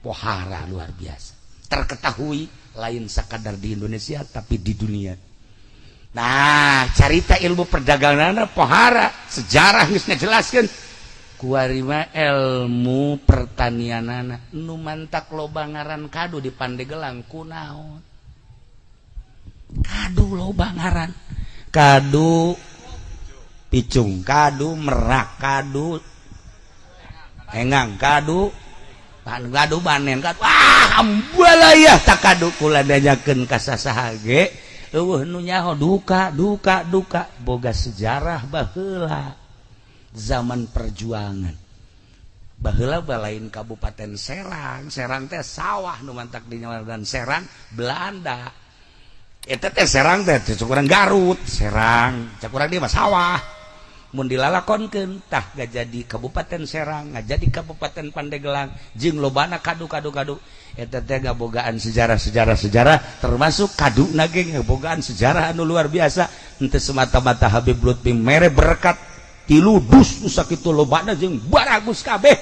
pohara luar biasa, terketahui lain sakadar di Indonesia tapi di dunia. Nah, carita ilmu perdagangan pohara sejarah geus ngajelaskeun. Kuari mah ilmu pertanianana nu mantak loba ngaran kadu di Pandegelang kunaon? Kadu loba ngaran. Kadu picung, kadu merak, kadu engang, kadu kadu banen, kadu ah ambalayah tak kadu kula nanyakeun ka sasaha ge eueuh nu nyaho duka duka duka boga sejarah baheula zaman perjuangan. Baheula balain Kabupaten Serang, Serang teh sawah nu mantak di dan Serang Belanda. Eta teh Serang teh cek urang Garut, Serang, cek urang dia mah sawah. Mun dilalakonkeun tah jadi Kabupaten Serang, ngajadi Kabupaten Pandegelang jeung lobana kadu-kadu kadu. Eta teh ngabogaan sejarah-sejarah sejarah termasuk kadu ge ngabogaan sejarah anu luar biasa. Henteu semata-mata Habib Lutfi mere berkat tilu dus nu sakitu lobana jeung baragus kabeh.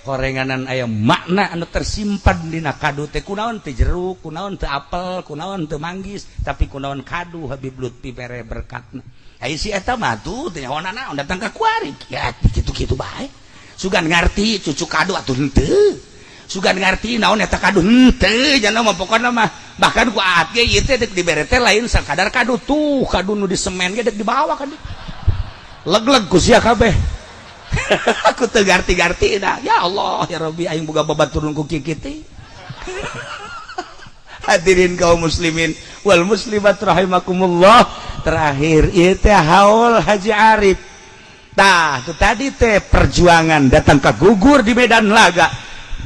Horenganan aya makna anu tersimpan dina kadu teh, kunaon teh jeruk, kunaon teh apel, kunaon teh manggis, tapi kunaon kadu Habib Lutfi mere berkatna. Ai si eta mah tuh teh nyaho naon datang ka kuari ya kitu-kitu bae. Sugan ngarti cucu kadu atuh henteu. Sugan ngarti naon eta kadu henteu jana mah pokona mah bahkan ku aat ge ieu teh dek dibere teh lain sakadar kadu tuh kadu nu di semen ge dek dibawa kadu. Leg-leg ku sia kabeh. Aku teu ngarti-ngarti dah. Ya Allah ya Rabbi aing boga babaturun ku kieu. Hadirin kaum muslimin wal muslimat rahimakumullah. Terakhir ieu teh haul Haji Arif. Tah, tu tadi teh perjuangan datang ke gugur di medan laga.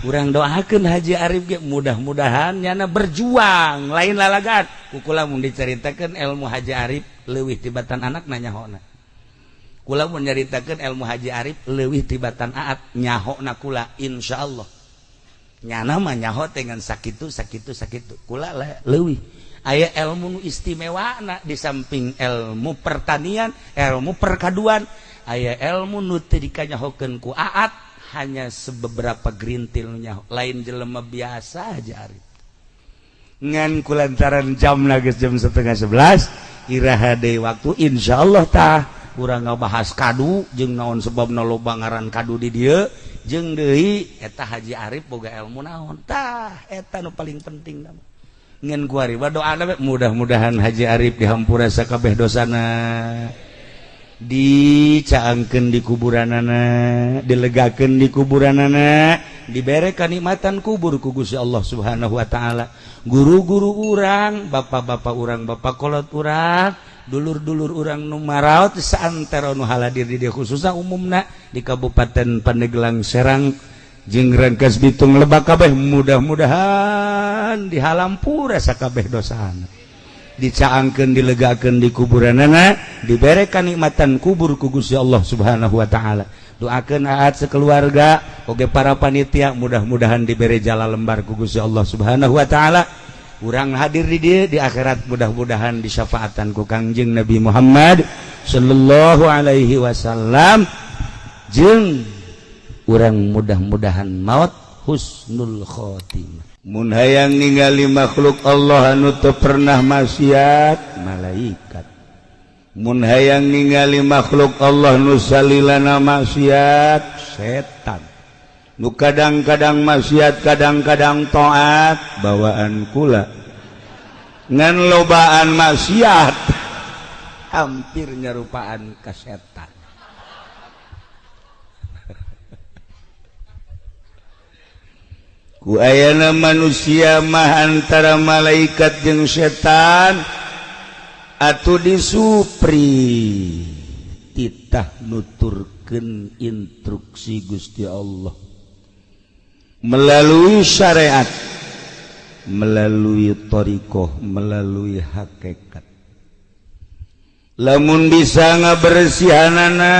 Urang doakeun Haji Arif ge mudah-mudahan nyana berjuang lain lalagan. Ku kula mun dicaritakeun ilmu Haji Arif leuwih tibatan anak nanyahona. Kula mun nyaritakeun ilmu Haji Arif leuwih tibatan aat nyahona kula insyaallah. Nyana mah nyaho dengan sakitu sakitu sakitu. Kula leuwih aya ilmu nu istimewana di samping ilmu pertanian, ilmu perkaduan, aya ilmu nu teu dikanyahokeun ku aat hanya sebeberapa gerintil nu nyaho, lain jelema biasa Haji Arif. Ngan kulantaran jam geus jam 10.30 iraha deui waktu insyaallah tah urang ngabahas kadu jeung naon sebabna loba ngaran kadu di dieu jeung deui eta Haji Arif boga ilmu naon tah eta nu paling penting mah. Ngan kuari doa mudah-mudahan Haji Arif dihampura sakabeh dosana, dicaangkeun di kuburanana, dilegakeun di kuburanana, dibere kanikmatan kubur ku Gusti Allah Subhanahu wa taala. Guru-guru urang, bapak-bapak urang, bapak kolot urang, dulur-dulur urang nu maraot saantero nu haladir di dieu khususna umumna di Kabupaten Pandeglang Serang jeung Rangkas Bitung Lebak kabeh mudah-mudahan dihalampura sakabeh dosana, dicaangkeun dilegakeun di kuburanana, dibere kanikmatan kubur ku Gusti Allah Subhanahu wa taala. Doakeun aat sekeluarga oge para panitia mudah-mudahan dibere jala lembar ku Gusti Allah Subhanahu wa taala. Urang hadir di dieu di akhirat mudah-mudahan disyafaatan ku Kangjeng Nabi Muhammad sallallahu alaihi wasallam jeung urang mudah-mudahan maut husnul khotimah. Mun hayang ningali makhluk Allah anu teu pernah maksiat malaikat, mun hayang ningali makhluk Allah nu salilana maksiat setan, nu kadang-kadang maksiat kadang-kadang taat bawaan kula ngan lobaan maksiat hampir nyerupaan ka setan. Ku ayana manusia mah antara malaikat jeung setan atuh disupri titah nuturkeun instruksi Gusti Allah melalui syariat, melalui thariqah, melalui hakikat. Lamun bisa ngabersihanana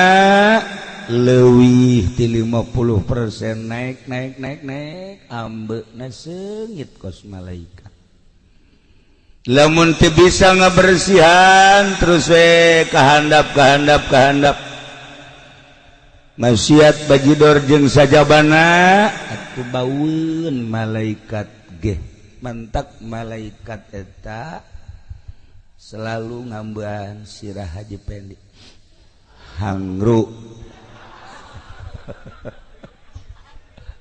leuwih ti 50% naik naik naik naik ambeuna seungit kos malaikat. Lamun teu bisa ngabersihan terus we kahandap kahandap kahandap maksiat bajidor jeung sajabana atuh baueun malaikat ge. Mantak malaikat eta Selalu ngambean sirah Haji Pendi. Hangru.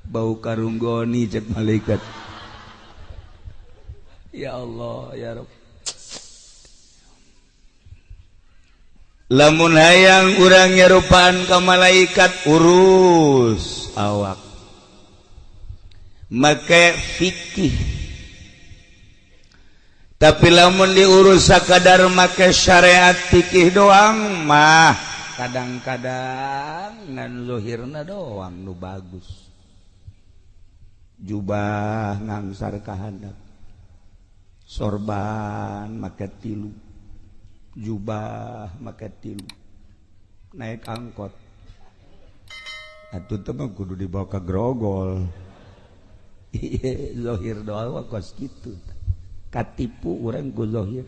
Bau karunggoni cek malaikat. Ya Allah ya Rabb. Lamun hayang urang nyarupaan ka malaikat urus awak. Make fikih. Tapi lamun diurus sakadar make syariat fikih doang mah kadang-kadang ngan zuhirna doang nu bagus. Jubah ngangsar ka handap. Sorban make tilu. Jubah make tilu. Naik angkot. Atuh teh mah kudu dibawa ka grogol. Ieu zahir doang kos kitu. Katipu urang ku zahir.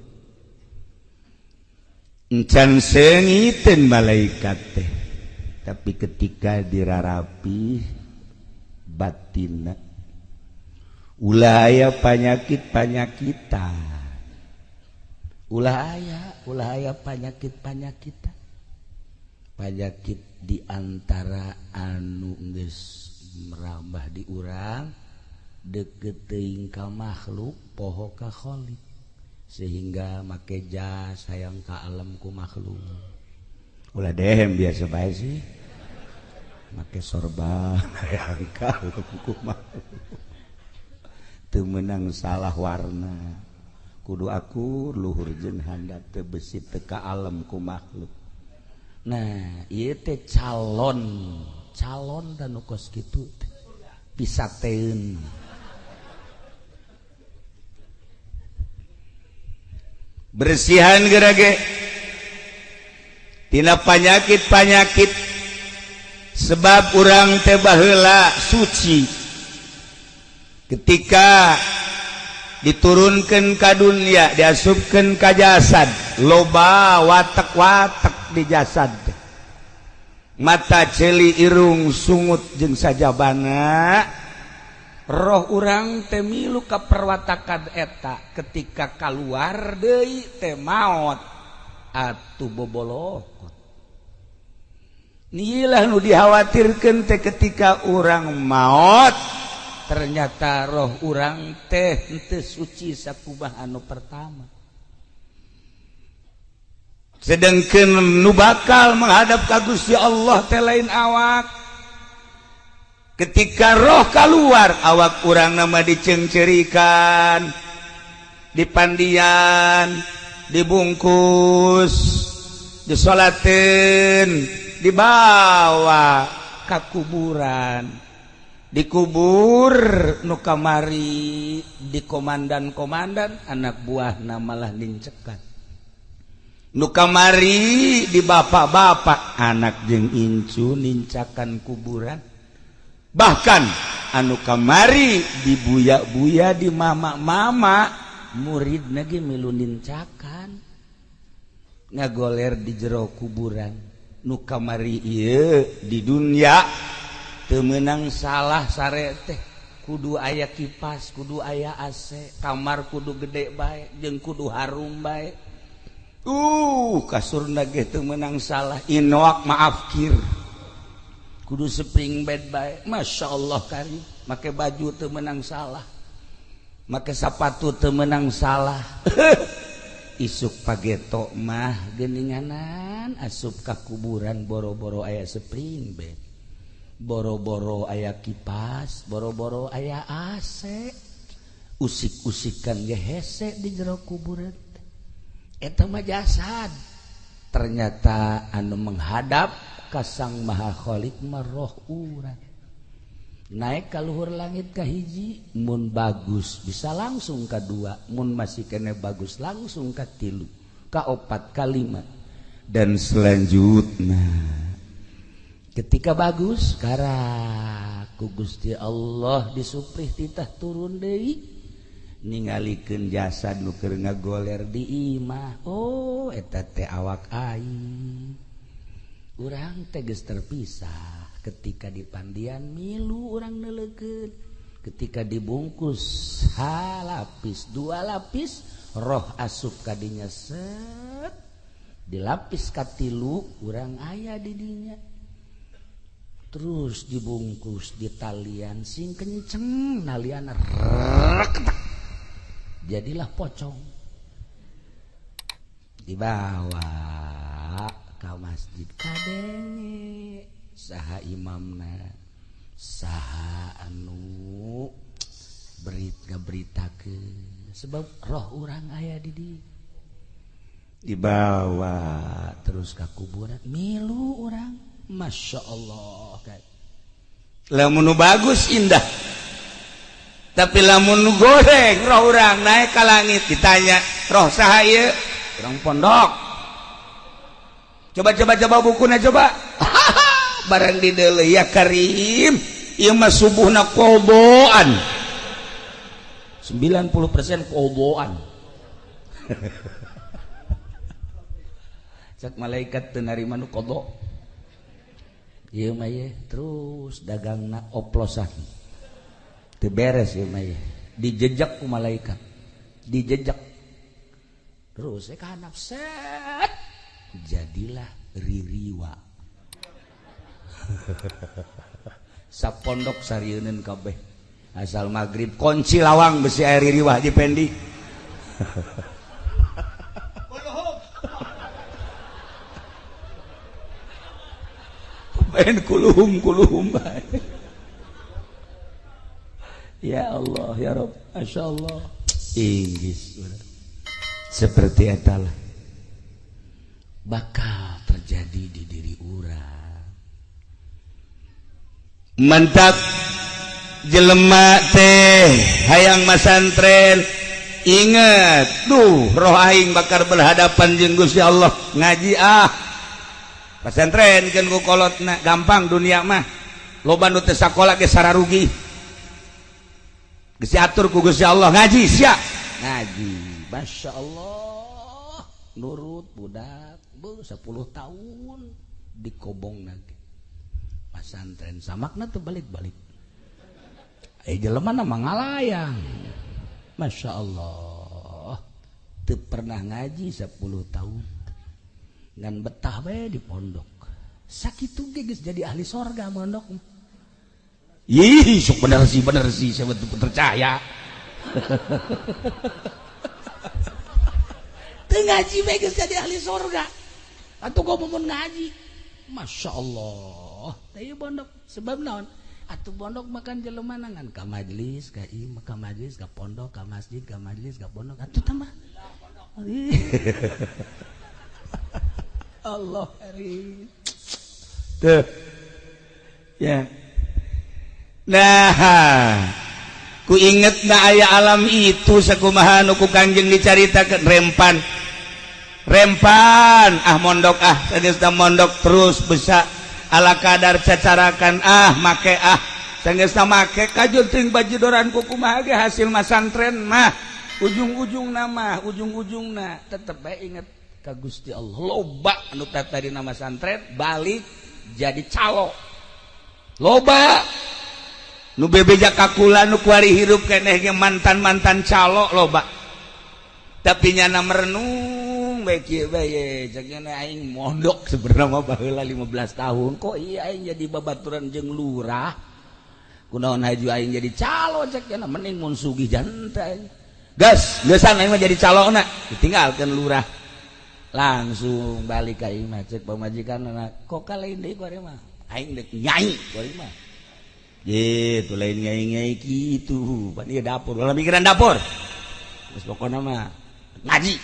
Encan seungiteun malaikat teh. Tapi ketika dirarapi batinna ulah aya panyakit-panyakitan. Ulah aya panyakit-panyakitan. Panyakit di antara anu geus merambah di urang deket teuing ka makhluk poho ka khalik sehingga make jas hayang ka alam ku makhluk. Ulah dehem biasa bae sih. Make sorban hayang ka alam ku makhluk. Teu meunang salah warna. Kudu akur luhur jeung handap teu besi teu ka alam ku makhluk. Nah, ieu teh calon, calon dan nu kos kitu teh pisateun. Bersihan gerage tina panyakit-panyakit sebab urang teh baheula suci ketika diturunkan ka dunia diasupkeun ka jasad loba watek-watek di jasad mata ceuli irung sungut jeung sajabana roh urang teh milu ka perwatakan eta ketika kaluar deui teh maot atuh bobolokot. Nilah nu dikhawatirkeun teh ketika urang maot ternyata roh urang teh henteu suci sakumaha anu pertama. Sedangkan nu bakal menghadap ka Gusti Allah teh lain awak. Ketika roh keluar awak urang nama dicengcerikan, dipandian, dibungkus, disolatin, dibawa ka kuburan, dikubur nu kamari di komandan-komandan anak buahna malah nincekan. Nu kamari di bapak-bapak anak jeung incu nincakan kuburan. Bahkan anu kamari di buya-buya di mama-mama murid ge milu nincakan ngagoler di jero kuburan. Nu kamari ieu di dunia teu meunang salah sare teh kudu aya kipas, kudu aya AC, kamar kudu gede bae jeung kudu harum bae. Kasurna ge teu meunang salah inoak maaf kir. Kudu spring bed bae, Masya Allah kari. Make baju teu meunang salah, make sapatu teu meunang salah. Isuk pageto mah geuninganan asup ka kuburan boro-boro aya spring bed, boro-boro aya kipas, boro-boro aya AC, usik-usikan ge hese di jero kuburan. Eta mah jasad. Ternyata anu menghadap ka Sang Maha Khalik mah roh urang. Naik ka luhur langit ka hiji mun bagus bisa langsung ka dua, mun masih kene bagus langsung ka tilu, ka opat, ka lima, dan selanjutnya. Ketika bagus karak ku Gusti Allah disuprih titah turun deui ningalikeun jasad nu keur ngagoler di imah. Oh eta teh awak aing. Urang teh geus terpisah. Ketika dipandian milu urang neuleukeun, ketika dibungkus halapis dua lapis Roh asup kadinya set dilapis katilu urang aya di dinya. Terus dibungkus di talian sing kenceng nalian rek jadilah pocong. Dibawa ke masjid kadenge saha imamna saha anu ngaberitakeun sebab roh urang aya di dieu. Dibawa terus ke kuburan milu urang Masya Allah. Lamun bagus indah, tapi lamun goreng roh urang naik ke langit ditanya roh saha ieu? Urang pondok. Coba coba coba bukuna coba. Barang di deuleu ya Karim, ieu mah subuhna qodoan. 90% qodoan. Cak malaikat teu narima nu qodo. Ieu mah ye terus dagangna oplosan. Teu beres ieu mah ye. Dijejak ku malaikat. Dijejak. Terus ka handap set. Jadilah ririwa. Sapondok sarieuneun kabeh. Asal maghrib kunci lawang besi air ririwa di pendi. Main kuluhum kuluhum bae. Ya Allah ya Rabb, Masya Allah. Inggris seperti etalah bakal terjadi di diri urang. Mantap jelema teh hayang masantren inget duh roh aing bakal berhadapan jeung Gusti Allah ngaji ah pasantren keun ku kolotna gampang dunia mah loba nu teu sakola ge sararugi geus diatur ku Gusti Allah ngaji sia ngaji Masya Allah nurut budak bu 10 tahun dikobong lagi pasantren samakna tuh balik-balik jelema na mangalayang Masya Allah teu pernah ngaji 10 tahun ngan betah bae di pondok sakitu ge geus jadi ahli sorga mondok. Ih sok bener sih saya betul percaya. Teu ngaji bae geus jadi ahli sorga atuh gua mun ngaji Masya Allah teh pondok sebab naon atuh pondok makan jelema ngan ka majelis ka ieu ka majelis ka pondok ka masjid ka majelis ka pondok atuh tambah Allah tuh ya. Nah ku inget na aya alam itu sakumaha nu ku Kangjeng dicaritakeun rempan rempan ah mondok ah sageus mondok terus bisa ala kadar cacarakan ah make ah sageus make kajur teuing bajidoran ku kumaha ge hasil masantren mah ujung-ujung nama ujung-ujungna tetep bae inget ka Gusti Allah loba anu tadi nama santren balik jadi calo loba nu bebeja kakula nu kuari hirup keneh ge mantan-mantan calo loba tapi nyana merenung bae kieu bae cek nyana aing mondok sebenarnya mah baheula 15 tahun kok iya aing jadi babaturan jeung lurah kunaon haju aing jadi calo cek nyana mending mun sugih jantan gas geusan aing mah jadi calona ditinggalkeun lurah langsung balik ka imah cek pamajikan kok kalain deui ku ari mah aing deuk nyai ku ari mah gitu lain nyai-nyai kitu pan ieu dapur ulah mikiran dapur geus pokona mah ngaji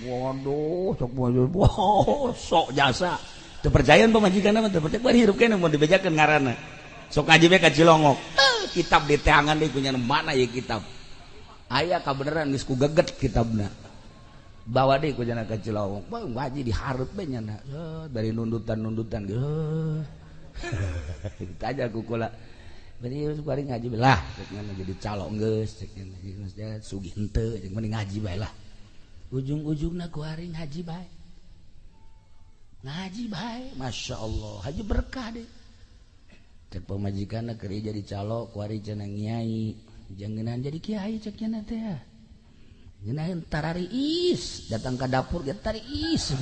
waduh sok wow, sok jasa teu percayaan pamajikan mah teu percaya bari hirup keneh mun dibejakeun ngaranna sok ngaji we ka Cilongok kitab di teangan deui kunyana mana ieu kitab aya kabeneran geus ku geget kitabna bawa deh ku jana ka Cilongok bang ngaji dihareup we nyana dari nundutan-nundutan geus kita aja ku kula bari bari ngaji lah cek nyana jadi calo geus cek nyana sugih henteu cek mending ngaji bae lah ujung-ujungna ku ari ngaji bae ngaji bae Masya Allah haji berkah deh cek pamajikanna keur jadi calo ku ari cenah nyai jangenan jadi kiai cek nyana teh Ngeunaheun tarariis, datang ka dapur ge tariis.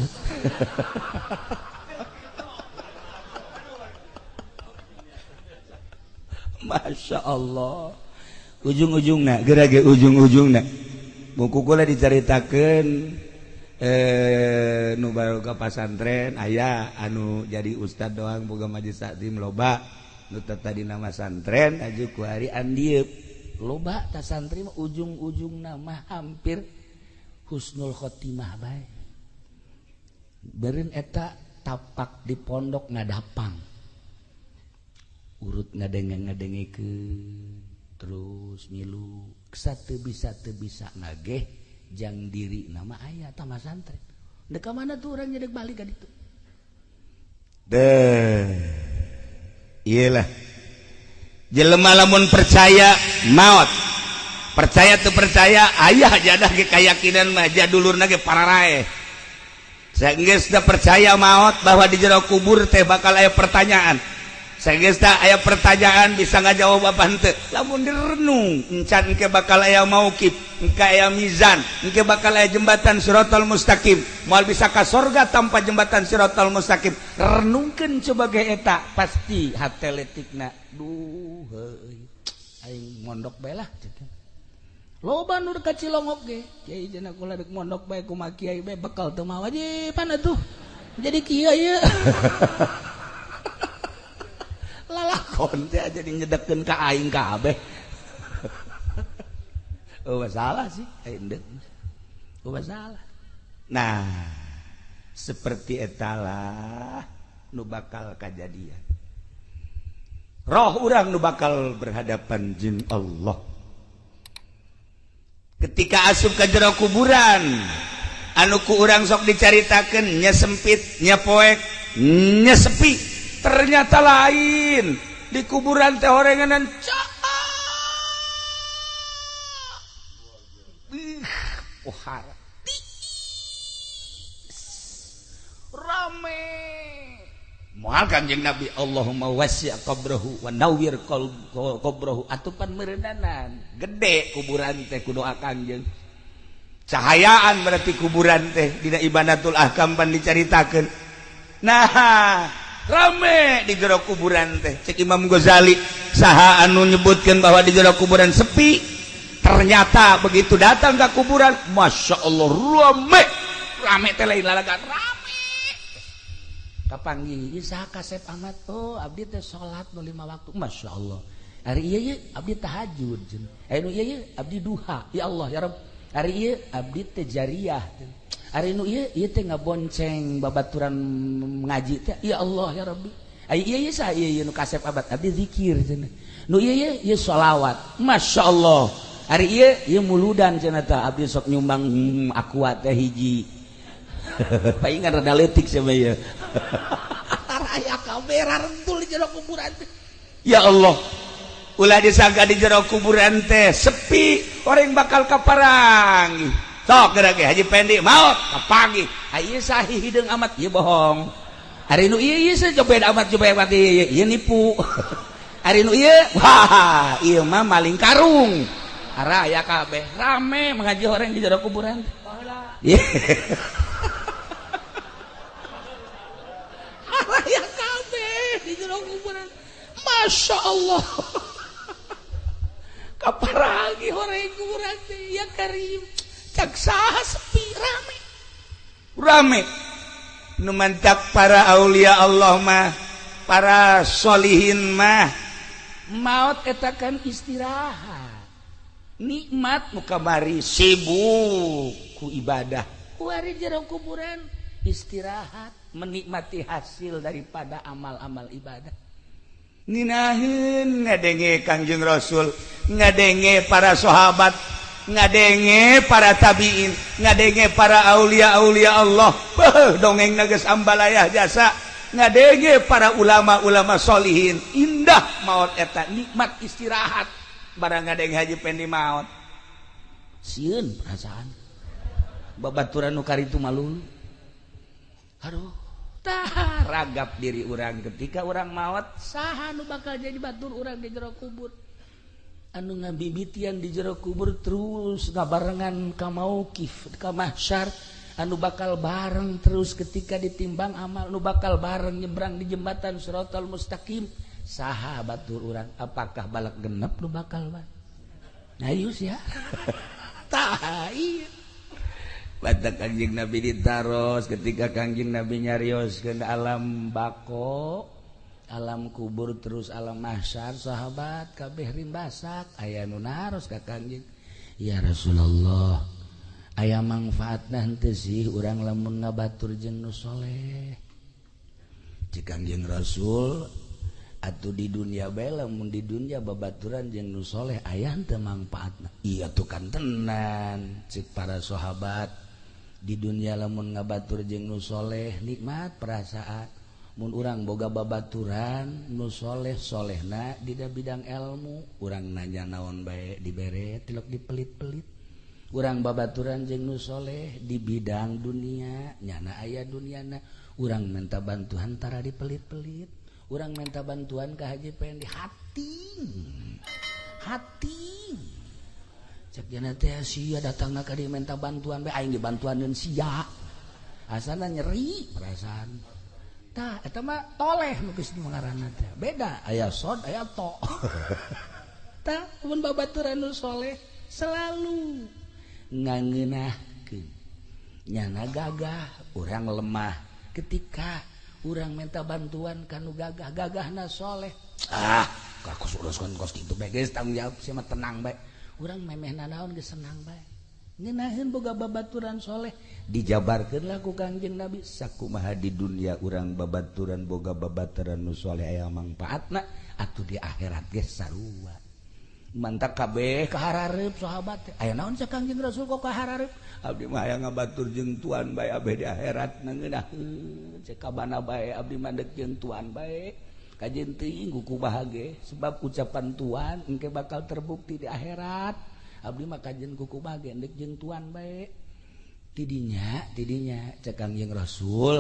Masya Allah. Ujung-ujungna geura ge ujung-ujungna. Buku kula dicaritakeun nu baru ka pasantren aya anu jadi ustad doang boga majelis taklim loba nu tadi nama santren aju ku hari andieub loba ta santri mah ujung-ujungna mah hampir husnul khotimah bae. Beureun eta tapak di pondok ngadapang. Urut ngadenge-ngadengekeun terus milu teu bisa ngageh jang diri nama aya tah santren. Dek ka mana tuh urang nyedek balik ka ditu. Deh. Iyalah. Jelema lamun percaya maot. Percaya teu percaya aya jadah ge kayakinan mah jadulurna ge pararaeh. Saenggeus teu percaya maot bahwa di jero kubur teh bakal aya pertanyaan. Saenggeus aya pertanyaan bisa ngajawab apa henteu. Lamun direnung encan engke bakal aya mauqif, engke aya mizan, engke bakal aya jembatan siratal mustaqim. Moal bisa ka sorga tanpa jembatan siratal mustaqim. Renungkeun coba ge eta pasti hate letikna. Duh heuy. Aing mondok bae lah. Loba nu ka Cilongok ge. Kiai cenah kula deuk mondok bae kumaha kiai bae bekal teu mawa pan atuh. Jadi kieu ieu. Lalakon teh jadi nyedekeun ka aing kabeh. Oh masalah sih, aing deuk. Oh masalah. Nah, seperti etalah nu bakal kajadian. Roh urang nu bakal berhadapan jeung Allah. Ketika asup ka jero kuburan, anu ku urang sok dicaritakeun nya sempit, nya poek, nya sepi. Ternyata lain di kuburan teh orenganan cak. Pohara rame moal Kanjeng Nabi Allahumma wasi' qabrahu wa nawwir qabrahu atupan meureundanan gede kuburan teh ku doa Kanjeng cahayaan berarti kuburan teh dina Ibanatul Ahkam pan dicaritakeun. Nah rame di jero kuburan teh cek Imam Ghazali saha anu nyebutkeun bahwa di jero kuburan sepi, ternyata begitu datang ke kuburan Masya Allah rame rame teh lain lalagan rame kapanggih ieu saha kasep amat oh abdi teh salat nu 5 waktu Masya Allah hari ieu ye abdi tahajud anu ieu ye abdi duha ya Allah ya Rabb hari ieu abdi teh jariyah hari nu ieu ieu teh ngabonceng babaturan ngaji teh ya Allah ya Rabbi ai ieu ieu saha ieu nu kasep abad abdi zikir cenah nu ieu ieu ieu sholawat Masya Allah hari ieu ieu muludan cenah tah abdi sok nyumbang aqua teh hiji paingan rada leutik sia mah ieu aya kamera rentul di jero kuburan teh ya Allah ulah disangka di jero kuburan teh sepi orang bakal kaparangi sok geura ge Haji Pendi maot kapanggih ieu sahih hideung amat ieu bohong ari nu ieu ieu cobed amat cobed amat ieu ieu nipu ari nu ieu wah ieu mah maling karung ara aya kabeh rame mengaji orang di jero kuburan teh ara aya kabeh di jero kuburan Masya Allah kaparagi orang kuburan teh ya karim cak saha sepi rame rame nu mantap para aulia Allah mah para sholihin mah maot eta kan istirahat nikmat nu kamari sibuk ku ibadah kuari jero kuburan istirahat menikmati hasil daripada amal-amal ibadah. Nginaheun ngadenge Kangjeng Rasul, ngadenge para sahabat, ngadenge para tabiin, ngadenge para aulia-aulia Allah. Beuh, dongeng geus ambalayah jasa. Ngadenge para ulama-ulama solihin. Indah maot eta, nikmat istirahat. Barang ngadenge Haji Pendi maot. Sieun perasaan. Babaturan nu karitu malu. Aduh, tah ragap diri urang ketika urang maot, saha nu bakal jadi batur urang di jero kubur. Anu ngabibitian di jero kubur terus ngabarengan ka mauqif, ka mahsyar, anu bakal bareng terus ketika ditimbang amal, nu bakal bareng nyebrang di jembatan Siratal Mustaqim, saha batur urang? Apakah balak genep nu bakal bareng? Ayo ya. Tah, iya. Batak Kangjeng Nabi ditaros, ketika Kangjeng Nabi nyarios ke alam bako, alam kubur, terus alam mahsyar, sahabat kabeh rimbasak. Aya nu naros ka Kangjeng, "Ya Rasulullah, aya manfaatna henteu sih urang lamun ngabatur jeung nu soleh?" Cek Kangjeng Rasul, "Atuh di dunia bae, lamun di dunia babaturan jeung nu soleh aya henteu manfaatna?" "Iya tuh kan tenan," cek para sahabat, "di dunia lamun ngabatur jeung nu soleh nikmat perasaan. Mun urang boga babaturan nu soleh, solehna di bidang ilmu, urang nanya naon bae dibere, tilok dipelit-pelit. Urang babaturan jeung nu soleh di bidang dunia, nyana aya duniana, urang minta bantuan tara dipelit-pelit. Urang minta bantuan ke Haji Pendi, hati hati." Cek jana teh, "Sia datang ka dieu minta bantuan bae, aing dibantuaneun sia, asana nyeri perasaan." Tah, eta mah toleh nu geus ngaranna teh. Beda, aya sod, aya to. Tah, mun babaturan nu soleh selalu ngangeunahkeun. Nyana gagah, urang lemah. Ketika urang minta bantuan kanu gagah, gagahna soleh. Ah, aku uruskeun kos kitu bae geus, tanggung jawab sia mah, tenang bae. Urang memeh nanaon geus senang bae. Ngeunaheun boga babaturan soleh. Dijabarkeun lah ku Kangjeng Nabi sakumaha di dunia urang babaturan, boga babaturan nu soleh aya mangpaatna, atuh di akhirat ge sarua. Mantak kabeh kaharareup sahabat teh. "Aya naon?" cek Kangjeng Rasul, "kok kaharareup?" "Abdi mah hayang ngabatur jeung tuan bae abeh di akhirat, ngeunaheun." Cek kabana bae, "Abdi mah deuk jeung tuan bae. Kajeun teuing ku bahagia, sebab ucapan tuan engke bakal terbukti di akhirat. Abdi mah kajeun kuku bahagia deuk jeung tuan bae." Tidinya, tidinya cek Kangjeng Rasul,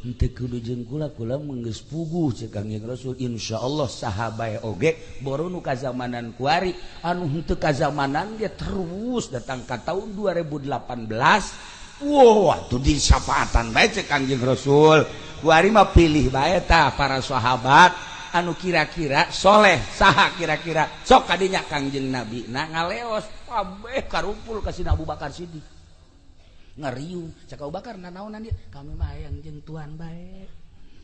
"Henteu kudu jeung kula, kula mah geus puguh." Cek Kangjeng Rasul, "Insyaallah saha bae oge boro nu kazamanan kuari, anu henteu kazamanan ge terus datang ka tahun 2018. Wow, atuh disapaatan bae." Cek Kangjeng Rasul, "Kuari mah pilih bae tah para sahabat anu kira-kira soleh saha kira-kira, sok kadinya." Kangjeng Nabi na ngaleos, kabeh karumpul ka Sina Abu Bakar Siddiq, ngariung. Cek Abu Bakar, "Nanaonan dia?" "Kami mah hayang jeung tuan bae."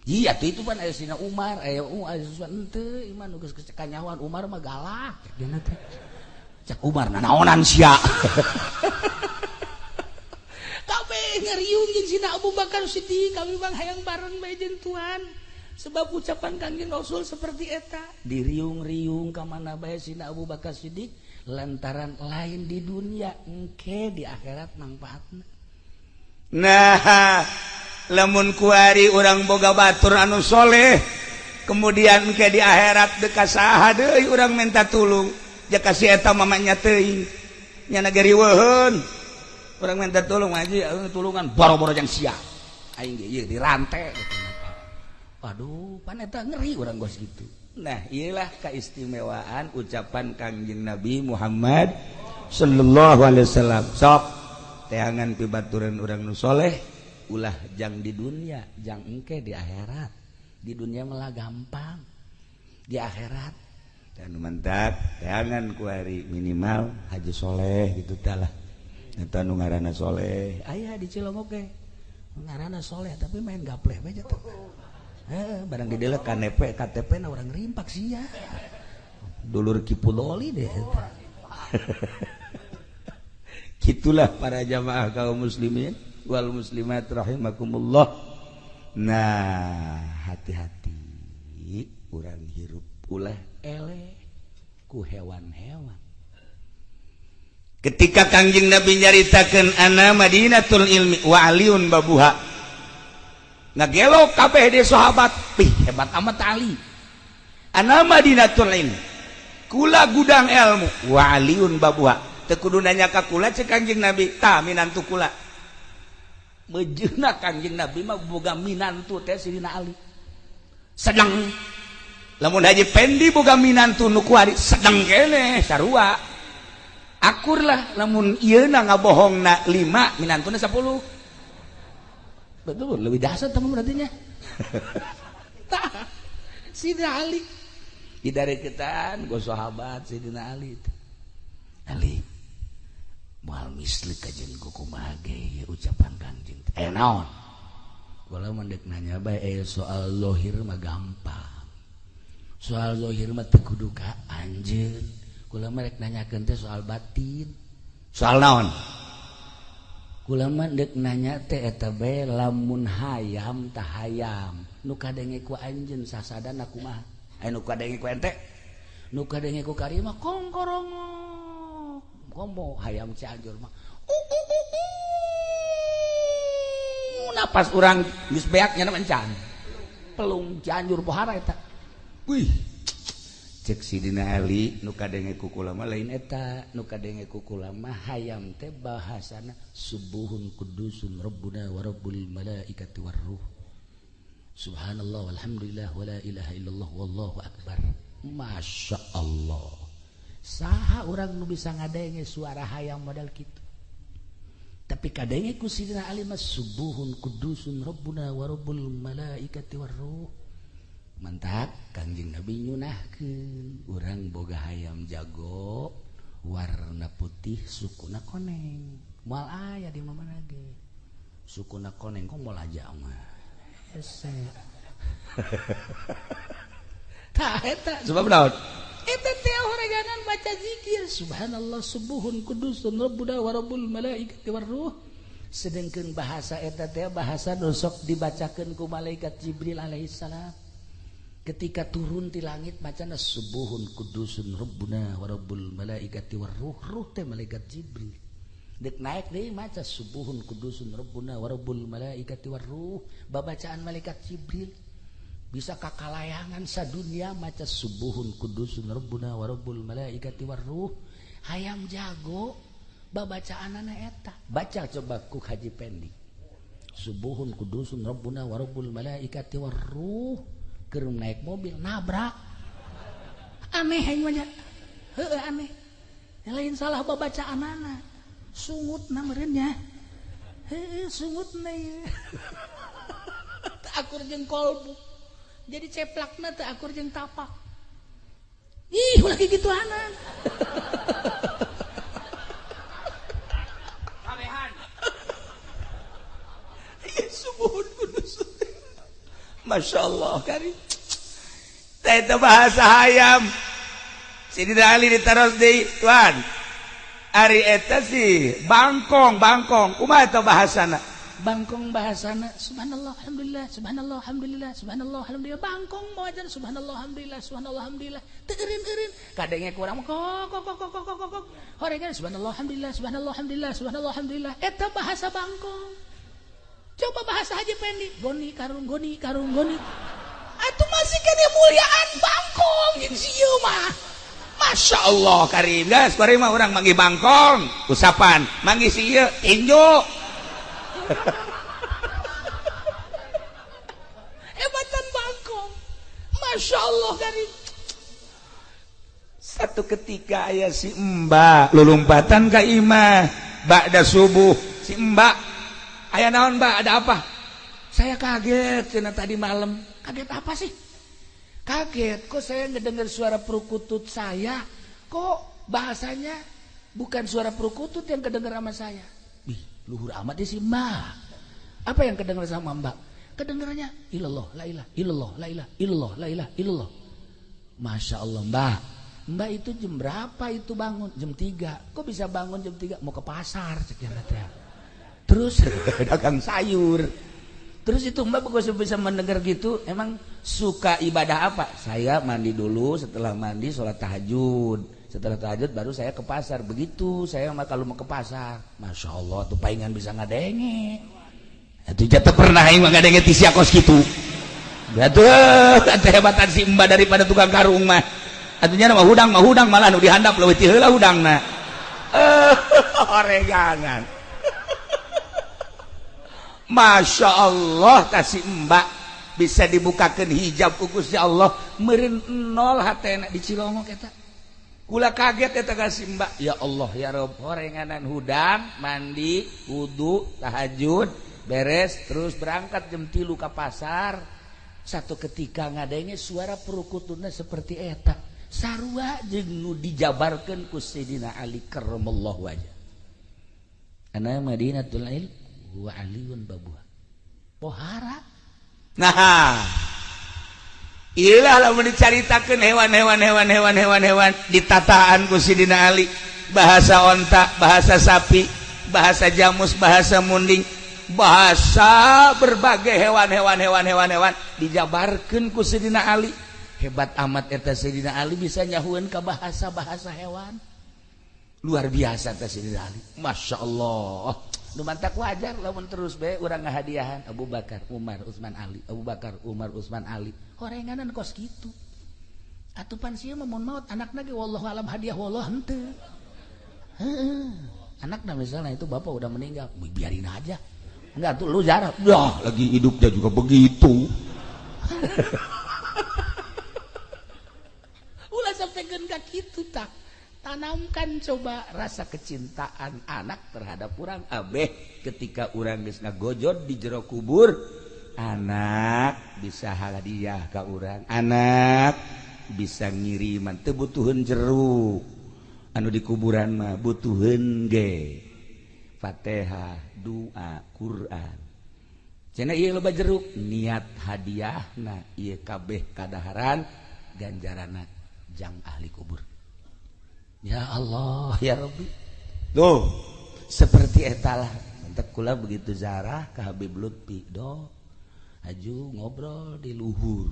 "Iya tuh, itu kan aya Sina Umar, aya aya sesuatu." "Henteu, iman nu geus kanyahoan Umar mah galak," cek dina teh. Cek Umar, "Nanaonan sia?" Kabeh ngariung jeung Sina Abu Bakar Siddiq, "Kami bang hayang bareng bae jeung tuan, sebab ucapan Kangjeng Rasul seperti eta." Diriung-riung ka mana bae Sina Abu Bakar Siddiq, lantaran lain di dunia, engke di akhirat manfaatna. Nah, lamun kuari urang boga batur anu soleh, kemudian ke di akhirat deka saha deui urang minta tulung? Ja kasih eta mamanya teuing nya gariweuheun. Urang minta tulung aja, tulungan boro-boro jang sia, aing ge ieu dirantai gitu. Waduh, pan eta ngeri urang gos gitu. Nah, iyalah keistimewaan ucapan Kangjeng Nabi Muhammad sallallahu alaihi wasallam. Sok teangan pibaturan urang nu soleh, ulah jang di dunia, jang engke di akhirat. Di dunia malah gampang, di akhirat. Dan mantap teangan kuari minimal haji soleh gitu talah, eta nu ngaranna soleh. Aya di Cilongok ge ngaranna soleh, tapi main gapleh bae tuh. Eh, barang didelek KTP, KTP na urang rimpak sia. Dulur Kipudoli deh. Gitulah para jamaah kaum muslimin wal muslimat rahimakumullah. Nah, hati-hati urang hirup, ulah eleh ku hewan-hewan. Ketika Kangjeng Nabi nyaritakeun ana Madinatul ilmi wa aliun babuha, ngagelo kabeh di sahabat, "Pih, hebat amat Ali." Ana Madinatul ilmi, kula gudang ilmu, wa aliun babuha, teu kudu nanya ka kula, cek Kangjeng Nabi. Tah, minantu kula Mejeuna Kangjeng Nabi mah boga minantu teh Sidina Ali, sedang Lamun Haji Pendi boga minantu nu kuari sedeng keneh sarua. Akur lah lamun ieu na ngabohongna 5 minantuna 10. Betul, lebih dahsyat teman berarti nya. Tah, Sidina Ali. Didareketan go sahabat Sidina Ali. Ali moal misli kajeun ku kumaha ge ieu ucapan Kangjeng. Eh naon? Kula mah deuk nanya bae soal zahir mah gampang. Soal zahir mah teu kudu ka anjeun. Kula mah rek nanyakeun teh soal batin. Soal naon? Kula mah deuk nanya teh eta bae lamun hayam tah hayam nu kadenge ku anjeun sasadana kumaha? Aya nu kadenge ku ente? Nu kadenge ku karima kongkorongok. Komo hayam Cianjur mah. Napas urang geus beak nya encan. Pelung Cianjur pohara eta. Wih. Cek Sidina Ali nu kadenge ku kula mah lain eta, nu kadenge ku kula mah hayam teh bahasana subuhun kudusun rabbuna wa rabbul malaikati warruh. Subhanallah walhamdulillah wala ilaha illallah wallahu akbar. Masya Allah. Saha urang nu bisa ngadenge suara hayam model kitu. Tapi kadenge ku Sidina Ali mah subuhun kudusun rabbuna wa rabbul malaikati warruh. Mantak Kangjeng Nabi nyunahkeun urang boga hayam jago warna putih sukuna koneng. Moal aya di mana ge. Sukuna koneng kok moal aja mah. Hese. Tah eta sebab naon? Eta teh horeganan baca zikir subhanallah subuhun kudusun rabbuna wa rabbul malaikati warruh. Sedengkeun bahasa eta teh bahasa nu sok dibacakeun ku malaikat Jibril alaihissalam. Ketika turun di langit bacana subuhun kudusun rabbuna wa rabbul malaikati warruh. Ruh teh malaikat Jibril. Dek naik deui maca subuhun kudusun rabbuna wa rabbul malaikati warruh. Babacaan malaikat Jibril. Bisa kakalayangan sadunia maca subuhun kudusun rabbuna wa rabbul malaikati warruh. Hayam jago babacaanana eta. Baca coba ku Haji Pendi. Subuhun kudusun rabbuna wa rabbul malaikati warruh. Keur naik mobil nabrak. Aneh aing mah nya. Heueuh aneh. Lain salah babacaanana. Sungutna meureun nya. Heueuh sungutna ieu. Teu akur jeung kolbu. Jadi ceplakna teu akur jeung tapak. Ih, ulah kikituanan. Kabehan. Ieu subuhun kudus. Masya Allah kari. Teh bahasa hayam. Sidina Ali ditaros deui, tuan. Ari eta sih bangkong, bangkong. Kumaha eta bahasana? Bangkong bahasana subhanallah alhamdulillah subhanallah alhamdulillah subhanallah alhamdulillah. Bangkong mawajan subhanallah alhamdulillah subhanallah alhamdulillah. Teu eureun-eureun. Kadenge kurang kok kok kok kok kok kok. Horegan subhanallah alhamdulillah subhanallah alhamdulillah subhanallah alhamdulillah. Eta bahasa bangkong. Coba bahasa Haji Pendi, goni karung goni karung goni. Atuh masih kene muliaan bangkong jeung si ieu mah. Masya Allah karim guys, karim mah urang manggih bangkong, usapan, manggih si ieu tinju. Hebatan bangkong. Masya Allah karim. Satu ketika aya si Mbak lulumpatan ka imah ba'da subuh, si Mbak aya naon Mbak, ada apa? Saya kaget cenah tadi malam. Kaget apa sih? Kaget kok saya ngedengar suara perkutut saya, kok bahasanya bukan suara perkutut yang kedengar sama saya. Ih, luhur amat sih Mbak. Apa yang kedengar sama Mbak? Kedengarannya ilallah la ilah illallah la ilah illallah la ilah illallah. Masya Allah Mbak. Mbak itu jam berapa itu bangun? Jam 3. Kok bisa bangun jam 3? Mau ke pasar sekian ya. Terus dagang sayur. Terus itu Mbak kok bisa mendengar gitu, emang suka ibadah apa? Saya mandi dulu, setelah mandi sholat tahajud. Setelah tahajud baru saya ke pasar. Begitu saya mah kalau mau ke pasar. Masya Allah tuh palingan bisa ngadenge. Itu jatuh pernah aing mah ngadenge ti sia kos kitu. Atuh kehebatan si Mbak daripada tukang karung mah. Atunya mah hudang malah nu dihandap leuwih ti heula hudangna. Oregangan. Masya Allah kasih Mbak bisa dibukakan hijab ku Gusti Allah Meureun nol hatena di Cilongok eta. Kula kaget eta ka si Mbak. Ya Allah ya Rob, horenganan hudang, mandi, wudu, tahajud, beres terus berangkat jam 3 ka pasar. Satu ketika ngadenge suara perukutuna seperti eta. Sarua jeung nu dijabarkeun ku Sayyidina Ali karramallahu wajah. Ana Madinatul Ilm wa Aliyun babuha. Pohara. Nah, ilah lamun dicaritakeun hewan-hewan hewan-hewan hewan-hewan ditataan ku Sidina Ali, bahasa onta, bahasa sapi, bahasa jamus, bahasa munding, bahasa berbagai hewan-hewan hewan-hewan hewan dijabarkeun ku Sidina Ali. Hebat amat eta Sidina Ali bisa nyahueun ka bahasa-bahasa hewan. Luar biasa eta Sidina Ali. Masya Allah. Nu mantak wajar lamun terus bae urang ngahadiahan Abu Bakar, Umar, Utsman, Ali, Abu Bakar, Umar, Utsman, Ali. Horenganan kos kitu. Atuh pan sia mah mun maot anakna ge wallahu alam hadiah wallah henteu. Heeh. Anakna misalnya itu bapak udah meninggal, biarin aja. Enggak tuh lu jarah. Yah, lagi hidupnya juga begitu. Ulah sampai ka kitu tah. Tanamkan coba rasa kecintaan anak terhadap urang abeh ketika urang geus ngagojod di jero kubur, anak bisa hadiah ka urang, anak bisa ngiriman, teu butuheun jeruk anu di kuburan mah, butuheun ge Fatihah, doa, Quran. Cenah ieu loba jeruk, niat hadiahna ieu kabeh kadaharan ganjaranna jang ahli kubur. Ya Allah ya Rabbi. Tuh seperti etalah mantak kula begitu zarah ka Habib Lutfi do aju ngobrol di luhur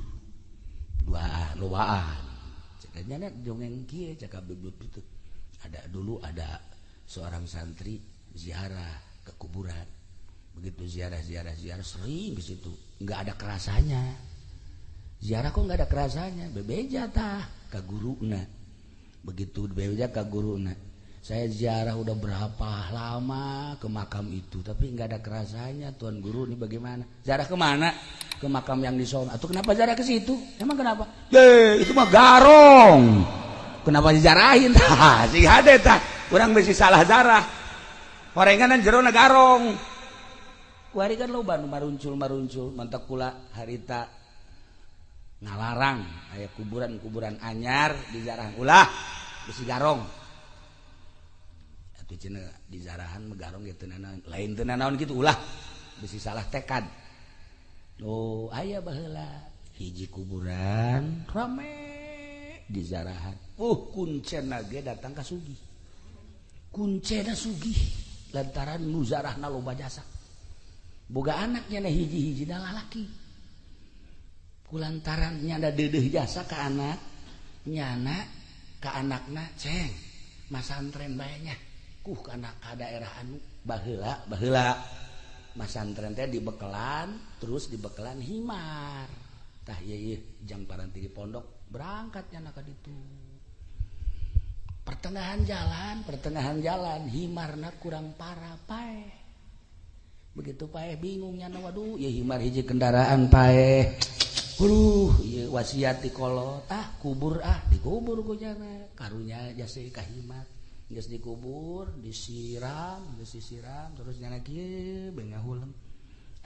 duaan loaan cekanya nek dongeng kieu cek Habib Lutfi tuh. Ada dulu ada seorang santri ziarah ke kuburan. Begitu ziarah ziarah ziarah sering ke situ, nggak ada kerasanya. Ziarah kok nggak ada kerasanya, bebeja tah ka guruna. Begitu bebeja ka guruna, saya ziarah udah berapa lama ke makam itu tapi nggak ada kerasanya, tuan guru ini bagaimana? Ziarah kemana? Ke makam yang di sono. Atau kenapa ziarah ke situ? Emang kenapa? Itu mah garong. Kenapa dijarahin? Tah, sing hade tah. Urang bisi salah zarah. Horenganan jerona garong. Kuari kan loba nu maruncul-maruncul, mantak kula harita ngalarang aya kuburan-kuburan anyar dizarah ulah bisi garong. Atuh cenah dizarahan mah garong ge teu nanaon, lain teu nanaon kitu ulah bisi salah tekad. Oh, aya baheula hiji kuburan rame dizarahan. Kuncena ge datang ka sugih. Kuncena sugih lantaran nu zarahna loba jasa. Boga anaknya na hiji-hiji da lalaki. Kulantaran nyana deudeuh jasa ka anak, nyana ka anakna ceng masantren bae nya. Kuh kana ka daerah anu baheula baheula masantren teh dibekelan terus dibekelan himar. Tah ieu jang paranti di pondok berangkat nyana ka ditu. Pertengahan jalan himarna kurang parah paeh. Begitu paeh bingung nyana, waduh ieu himar hiji kendaraan paeh. Huluh ieu wasiat di kolot, ah kubur ah dikubur ku nyana. Karunya jasa ka himar. Geus dikubur, disiram, geus disiram terus nyana kieu bae ngahuleng.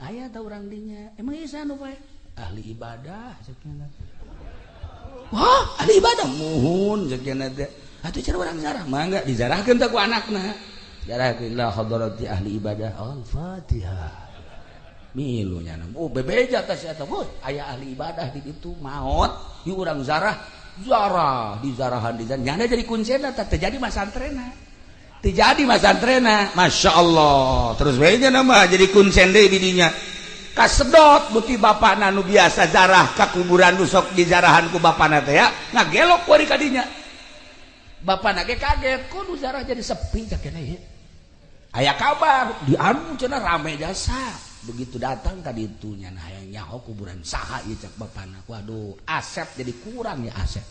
Aya ta urang dinya? Emang ieu saha nu paeh? Ahli ibadah cek nyana. Wah, ahli ibadah muhun cek nyana teh. Atuh cara urang zarah mangga dizarahkeun teh ku anakna. Zarahkeun la hadarati ahli ibadah. Al-Fatihah. Milu nyana. Oh, bebeja teh si eta. Aya ahli ibadah di ditu maot, ieu urang zarah, zarah dizarahan dizarah. Nyana jadi kuncena teh teu jadi masantrena. Teu jadi masantrena. Masya Allah. Terus we nya mah jadi kuncen deui di dinya. Kasedot beuki bapana nu biasa zarah ka kuburan nu sok dizarahan ku bapana teh ya, ngagelok ku ari ka dinya. Bapana ge kaget, kok nu zarah jadi sepi cak kene ieu. Aya kabar di anu cenah rame jasa. Begitu datang ka ditu nya hayang nyaho kuburan saha ieu cak bapana. Waduh, asep jadi kurang ya asep.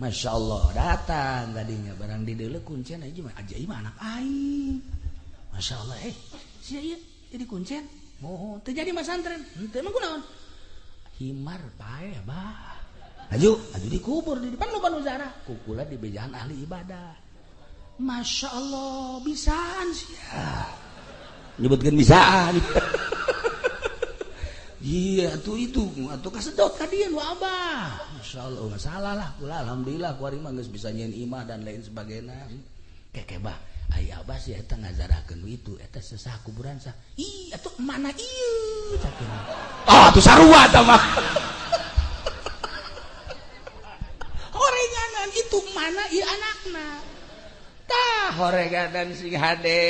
Masya Allah datang tadinya barang di deuleu kuncen aja mah aja mah anak aing. Masya Allah sia ieu jadi kuncen. Mohon teu jadi masantren. Henteu emang kunaon? Himar paeh bah. Aju aju dikubur di depan loba nu zarah kukula di bejaan ahli ibadah. Masya Allah bisaan sia nyebutkeun bisaan. Iya tuh itu atuh kasedot ka dieu nu abah. Masya Allah nggak salah lah kula alhamdulillah kuari mah geus bisa nyieun imah dan lain sebagainya. Keke bah aya abah sih eta ngazarahkeun itu eta sesah kuburan sah. Ih atuh mana ieu cakeun. Ah atuh sarua tah mah. Horenganan itu mana ieu anakna. Tah horenganan sing hade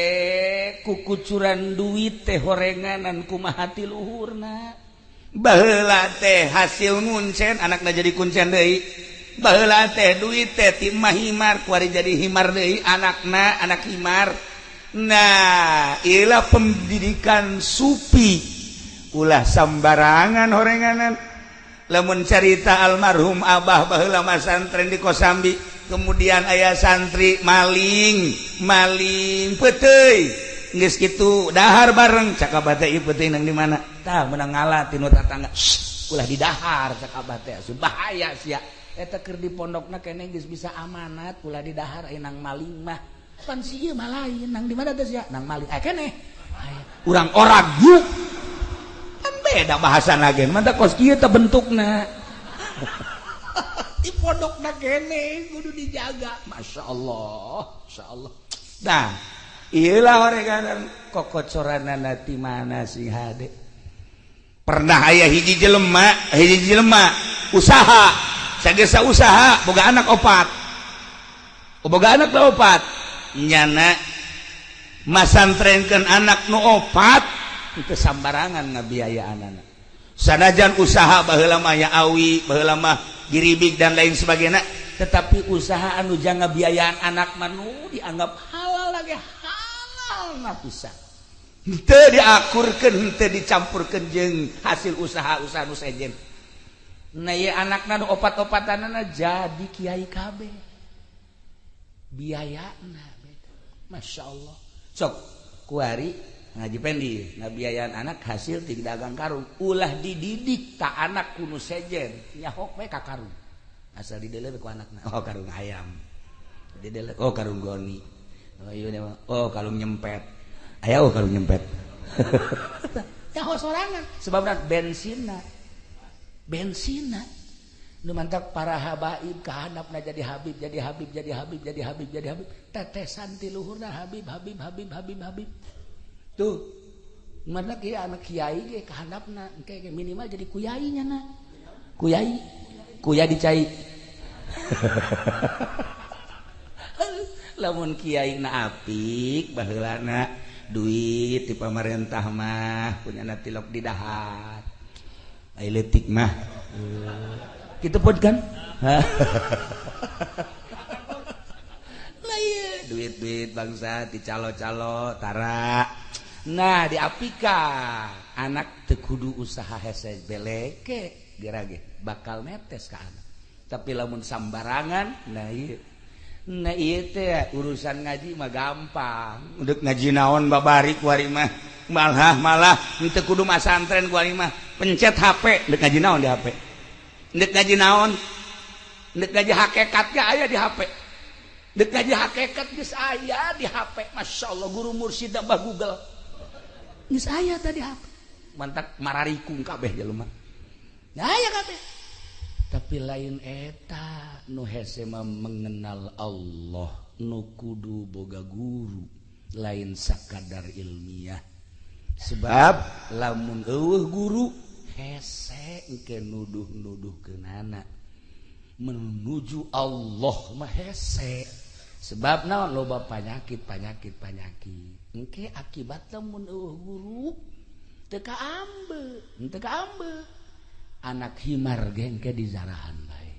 kukucuran duit teh horenganan kumaha ti luhurna. Baheula teh hasil nguncen anakna jadi kuncen deui. Baheula teh duit teh ti mah himar kuari jadi himar deui anakna anak himar. Nah, ilah pendidikan supi ulah sambarangan horenganan. Lamun carita almarhum abah baheula masantren di Kosambi, kemudian ayah santri maling maling peuteuy geus kitu dahar bareng cak abah teh ieu peuteuy nang di mana tah meunang ngala tinu tatangga ulah didahar cak abah teh asup bahaya sia eta keur di pondokna keneh geus bisa amanat ulah didahar aya nang maling mah pan si ieu mah lain nang di mana teh sia nang maling aya keneh urang orang yuk kan beda bahasa lagi mantap kos kieu teh bentukna di pondokna kene kudu dijaga. Masya Allah, Masya Allah. Nah, iyalah horenganan kokocoranana ti mana sing hade. Pernah aya hiji jelema usaha, sagesa usaha boga anak opat. Boga anak nu opat. Nyana masantrenkeun anak nu opat teu sambarangan ngabiayaanana. Sanajan usaha baheula mah ya awi, baheula mah giribig dan lain sebagainya, tetapi usaha anu jang biayaan anak manu dianggap halal lagi halal na pisan. Henteu diakurkeun, henteu dicampurkeun jeung hasil usaha-usaha nu sejen. Nah ieu anakna nu opat-opatanana jadi kiai kabeh. Biayana beda. Masya Allah. Sok kuari ngaji pendi ngabiayaan anak hasil ti dagang karung ulah dididik tak anak kuno sejen nyahok we ka karung asal didele ku anakna oh karung ayam didele oh karung goni oh ieu oh karung nyempet aya oh karung nyempet nyaho sorangan sebabna bensinna bensinna nu mantak para habaib kahandapna jadi habib jadi habib jadi habib jadi habib jadi habib tetesan ti luhurna habib habib habib habib habib tuh mana kiai anak kiai ge kahandapna engke minimal jadi kuyai nya na kuyai kuya dicai lamun kiai na apik baheulana duit di pamarentah mah punyana tilok di dahar ai leutik mah kitu pun kan lah ieu duit-duit bangsa dicalo-calo tara. Nah diapika anak teu kudu usaha hese beleke gerage bakal netes ka anak. Tapi lamun sambarangan nah ieu teh urusan ngaji mah gampang. Udah ngaji naon babari kuari mah malah teu kudu masantren kuari mah pencet HP deuk ngaji naon di HP. Deuk ngaji naon? Deuk ngaji hakikatnya aya di HP. Deuk ngaji hakikat geus aya di HP. Masya Allah guru mursyid bah Google. Geus aya tadi HP. Mantak mararikung kabeh jelema. Nah aya kabeh. Tapi lain eta nu hese mah mengenal Allah nu kudu boga guru lain sakadar ilmiah. Sebab lamun eueuh guru hese engke nuduh-nuduhkeunana menuju Allah mah hese. Sebab naon loba panyakit panyakit panyakit. Engke akibatna mun eueuh guru teu kaambe, teu kaambe. Anak himar ge engke dizarahan bae.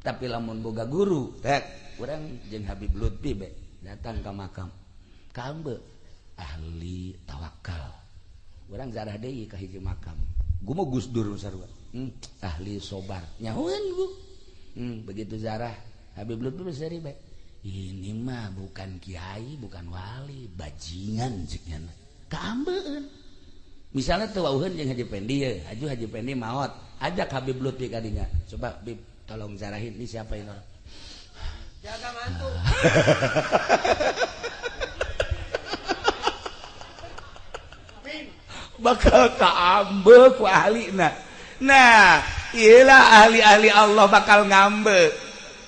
Tapi lamun boga guru, teh urang jeung Habib Lutfi be datang ka makam. Kaambe ahli tawakal. Urang zarah deui ka hiji makam. Gua mah Gus Dur sarua. Ahli sobar. Nyahoeun bu. Begitu zarah Habib Lutfi seri bae. Ini mah bukan kiai, bukan wali, bajingan cek nya. Kaambeun. Misalnya tuh wauheun jeung Haji Pendi ye, Haji Pendi maot, ajak Habib Lutfi kadinya. Coba Bib, Tolong zarahin ini siapa ini orang? Jaga mantu. Bakal kaambe ku ahlina. Nah, iyalah ahli-ahli Allah bakal ngambe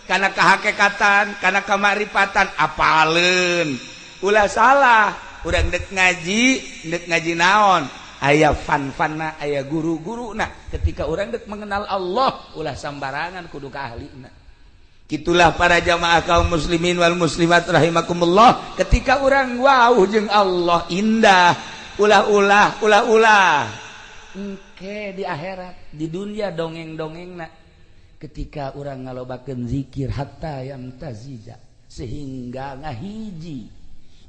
karena kehakekatan, karena kemaripatan, apaleun. Ulah salah, urang dek ngaji naon? Aya fan-fanna, aya guru-guruna. Ketika urang dek mengenal Allah, ulah sambarangan kudu ka ahlina. Itulah para jamaah kaum muslimin wal muslimat rahimakumullah. Ketika urang wau jeung Allah indah, ulah-ulah, ulah-ulah. Engke di akhirat, di dunia dongeng-dongengna. Ketika urang ngalobakeun zikir hatta yamtazija, sehingga ngahiji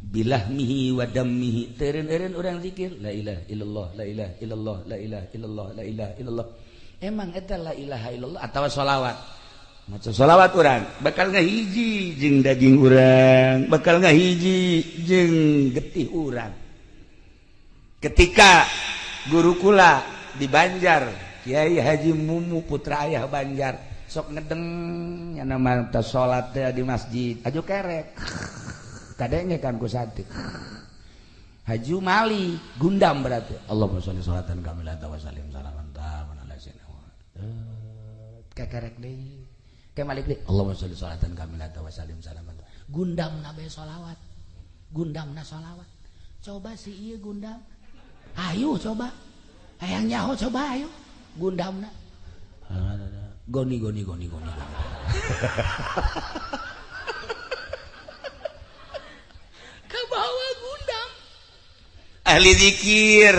bilahmihi wa dammihi, teureun-eureun urang zikir la ilaha illallah, la ilaha illallah, la ilaha illallah, la ilaha illallah. Emang eta la ilaha illallah atawa sholawat? Maca sholawat urang bakal ngahiji jeung daging urang, bakal ngahiji jeung getih urang. Ketika guru kula di Banjar, Kiai Haji Mumu putra ayah Banjar, sok ngedeng nyana mah salat teh di masjid, aju kerek. Kadenge kan ku santri. Haji Mali gundam berarti. Allahumma sholli sholatan kamilatan wa sallim salaman taman ala sayyidina Muhammad. Kekerek deui. Ke malik deui. Allahumma sholli sholatan kamilatan wa sallim salaman. Gundamna bae sholawat. Gundamna sholawat. Coba si ieu gundam. Ayo coba. Hayang nyaho coba ayo. Gundamna. Goni goni goni goni. Kabawa gundam. Ahli zikir,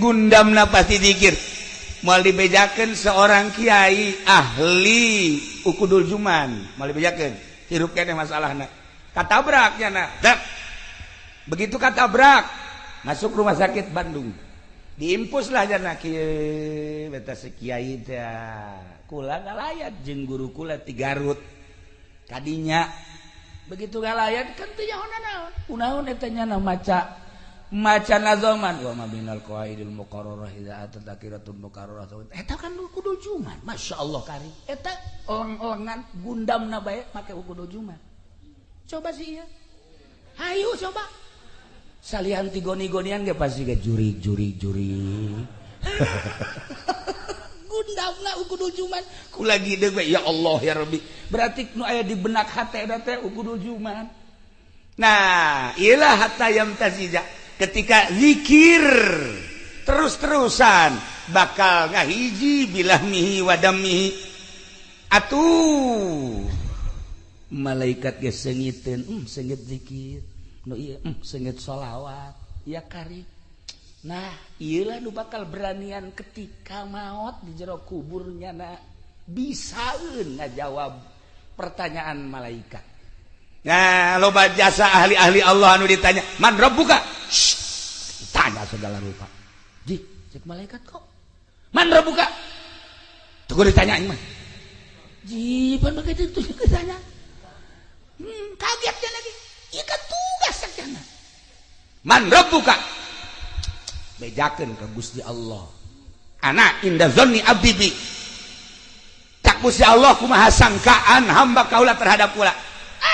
gundamna pasti zikir. Moal dibejakeun seorang kiai ahli ukudul juman, moal dibejakeun. Hirup keneh masalahna. Katabrak nya. Dak. Begitu katabrak, masuk rumah sakit Bandung. Diimpuslah jana kieu beta si kiai teh. Kula ngalayat jeung guru kula ti Garut. Kadinya begitu ngalayat kan teu nyaho naon. Kunaon eta nya maca maca nazoman wa ma binal qawaidil muqarrarah idza atat takiratul muqarrarah. Eta kan kudu juman. Masyaallah kari. Eta oleng-olengan gundamna bae make kudu juman. Coba sih ieu. Hayu coba. Salian ti goni-gonian ge pasti ge jurig-jurig-jurig. Gundamna ukudul juman. Ku lagi deui ya Allah ya Rabbi. Berarti nu aya di benak hate teh ukudul juman. Nah, iyalah hatta yamtazija. Ketika zikir terus-terusan bakal ngahiji bilahmihi wa dammihi. Atuh malaikat ge seungiteun, seungit zikir. Nu ieu seungit sholawat, ya kari. Nah, ieulah nu bakal beranian ketika maot di jero kuburnya na bisaeun ngajawab pertanyaan malaikat. Nah, loba jasa ahli-ahli Allah anu ditanya, "Man rabbuka?" Ditanya segala rupa. Ji, cek malaikat kok. "Man rabbuka?" Tunggu ditanya mah. Ji, pan begitu itu ditanya. Kaget dia lagi. Ieu kan tugas sakjana. Man rabbuka? Bejakeun ka Gusti Allah. Ana inda zanni abdi bi. Cak Gusti Allah kumaha sangkaan hamba kaula terhadap kula.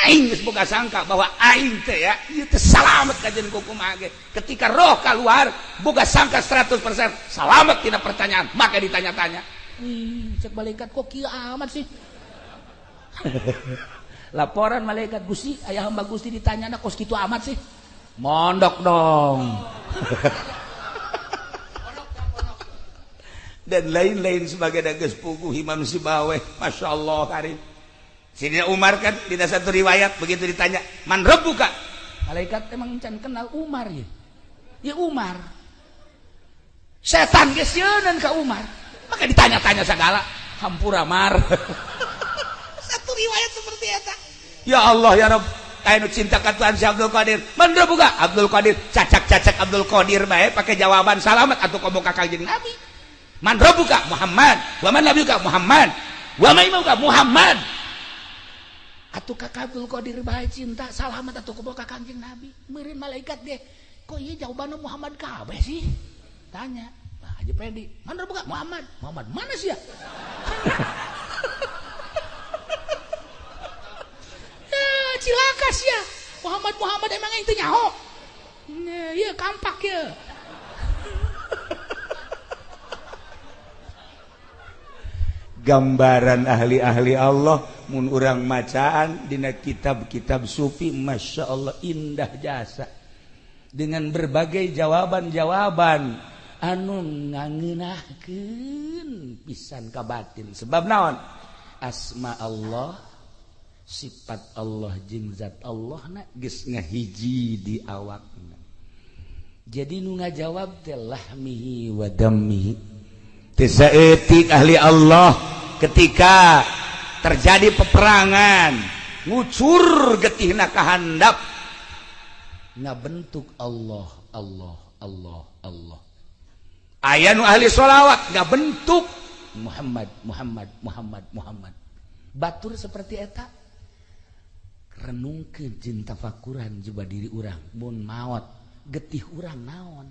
Aing geus boga sangka bahwa aing teh ya ieu teh salamet kajeun ku kumaha ge. Ketika roh keluar boga sangka 100% salamet tina pertanyaan, maka ditanya-tanya. Ih, cek malaikat kok kieu amat sih. Laporan malaikat Gusti, ayah hamba Gusti ditanya kos kitu amat sih. Mondok dong. Dan lain-lain sebagai geus puguh Imam Sibaweh, Masya Allah karim. Sidina Umar kan di satu riwayat begitu ditanya, "Man rabbuka?" Malaikat emang can kenal Umar ya. Ya Umar. Setan geus sieun ka Umar. Maka ditanya-tanya segala, hampura Mar. Satu riwayat seperti eta. Ya Allah ya Rabb, aya nu cinta ka Tuhan si Abdul Qadir. Man rabbuka? Abdul Qadir. Cacak-cacak Abdul Qadir bae pakai jawaban salamat atuh komo ka Kanjeng Nabi. Man rabbuka? Muhammad. Wa man nabiyuka? Muhammad. Wa man imamuka? Muhammad. Atuh ka Abdul Qadir bae cinta salamat atuh komo ka Kanjeng Nabi. Meureun malaikat deh. Kok ieu jawabanna Muhammad kabeh sih? Tanya. Nah, Haji Pedi, man rabbuka? Muhammad. Muhammad mana sih ya? sia Muhammad Muhammad emang aing teu nyaho. Ieu kampak ieu. Gambaran ahli-ahli Allah mun urang macaan dina kitab-kitab sufi, Masya Allah indah jasa dengan berbagai jawaban-jawaban anu ngangeunahkeun pisan ka batin. Sebab naon? Asma Allah, sifat Allah jeung zat Allah na geus ngahiji di awakna. Jadi nu ngajawab teh lahmihi wa dammihi. Teu saeutik ahli Allah ketika terjadi peperangan ngucur getihna kahandap ngabentuk Allah Allah Allah Allah. Aya nu ahli sholawat ngabentuk Muhammad Muhammad Muhammad Muhammad. Batur seperti eta renungkeun jeung tafakuran jiba diri urang mun maot getih urang naon,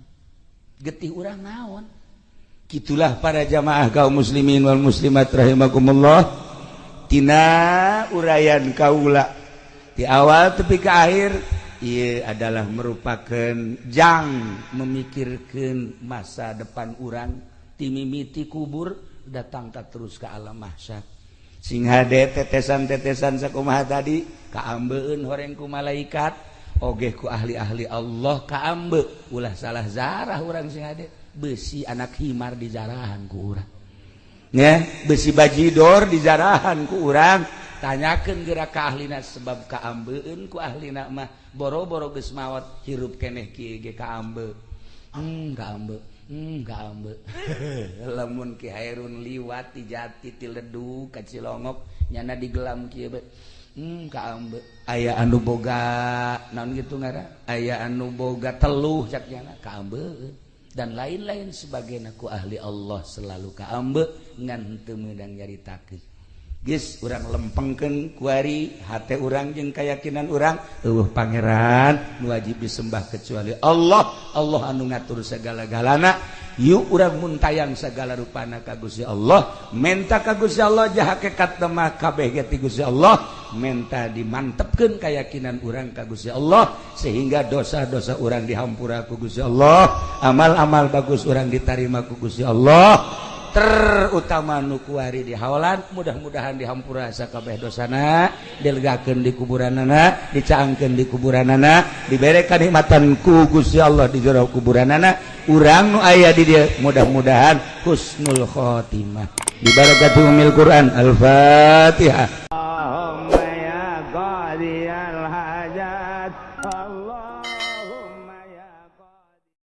getih urang naon. Gitulah para jamaah kaum muslimin wal muslimat rahimakumullah. Tina uraian kaula di awal tepi ke akhir ieu adalah merupakan jang memikirkan masa depan urang timimiti kubur datang tak terus ke alam mahsyar. Sing hade tetesan-tetesan sakumaha tadi kaambeun horeng ku malaikat oge ku ahli-ahli Allah kaambe ulah salah zarah urang sing hade. Besi anak himar di jarahan ku urang ya, besi bajidor di jarahan ku urang. Tanyakeun geura ka ahlina sebab kaambeun ku ahlina mah boro-boro geus maot hirup keneh kieu ge kaambe. Kaambe. Kaambe. Lamun Ki Hairun liwat ti jati ti Ledug ka Cilongok nyana digelam kieu be. Kaambe. Aya anu boga naon kitu ngaran? Aya anu boga teluh cak nyana kaambe. Dan lain-lain sebagainya ku ahli Allah selalu kaambe ngan teu meunang nyaritakeun. Geus urang lempengkeun kuari hate urang jeung keyakinan urang eueuh pangeran nu wajib disembah kecuali Allah. Allah anu ngatur segala-galana. Yuk urang muntayang segala rupana ka Gusti Allah, menta ka Gusti Allah jah hakikat mah kabeh ge ti Gusti Allah, menta dimantepkeun keyakinan urang ka Gusti Allah sehingga dosa-dosa urang dihampura ku Gusti Allah, amal-amal bagus urang ditarima ku Gusti Allah, terutama nu kuari di haolan mudah-mudahan dihampura sakabeh dosana, dilegakeun di kuburanana, dicaangkeun di kuburanana, dibere kanikmatan ku Gusti Allah di jero kuburanana. Urang nu aya di dieu mudah-mudahan husnul khotimah. Bi barakati umil Quran. Al-Fatihah.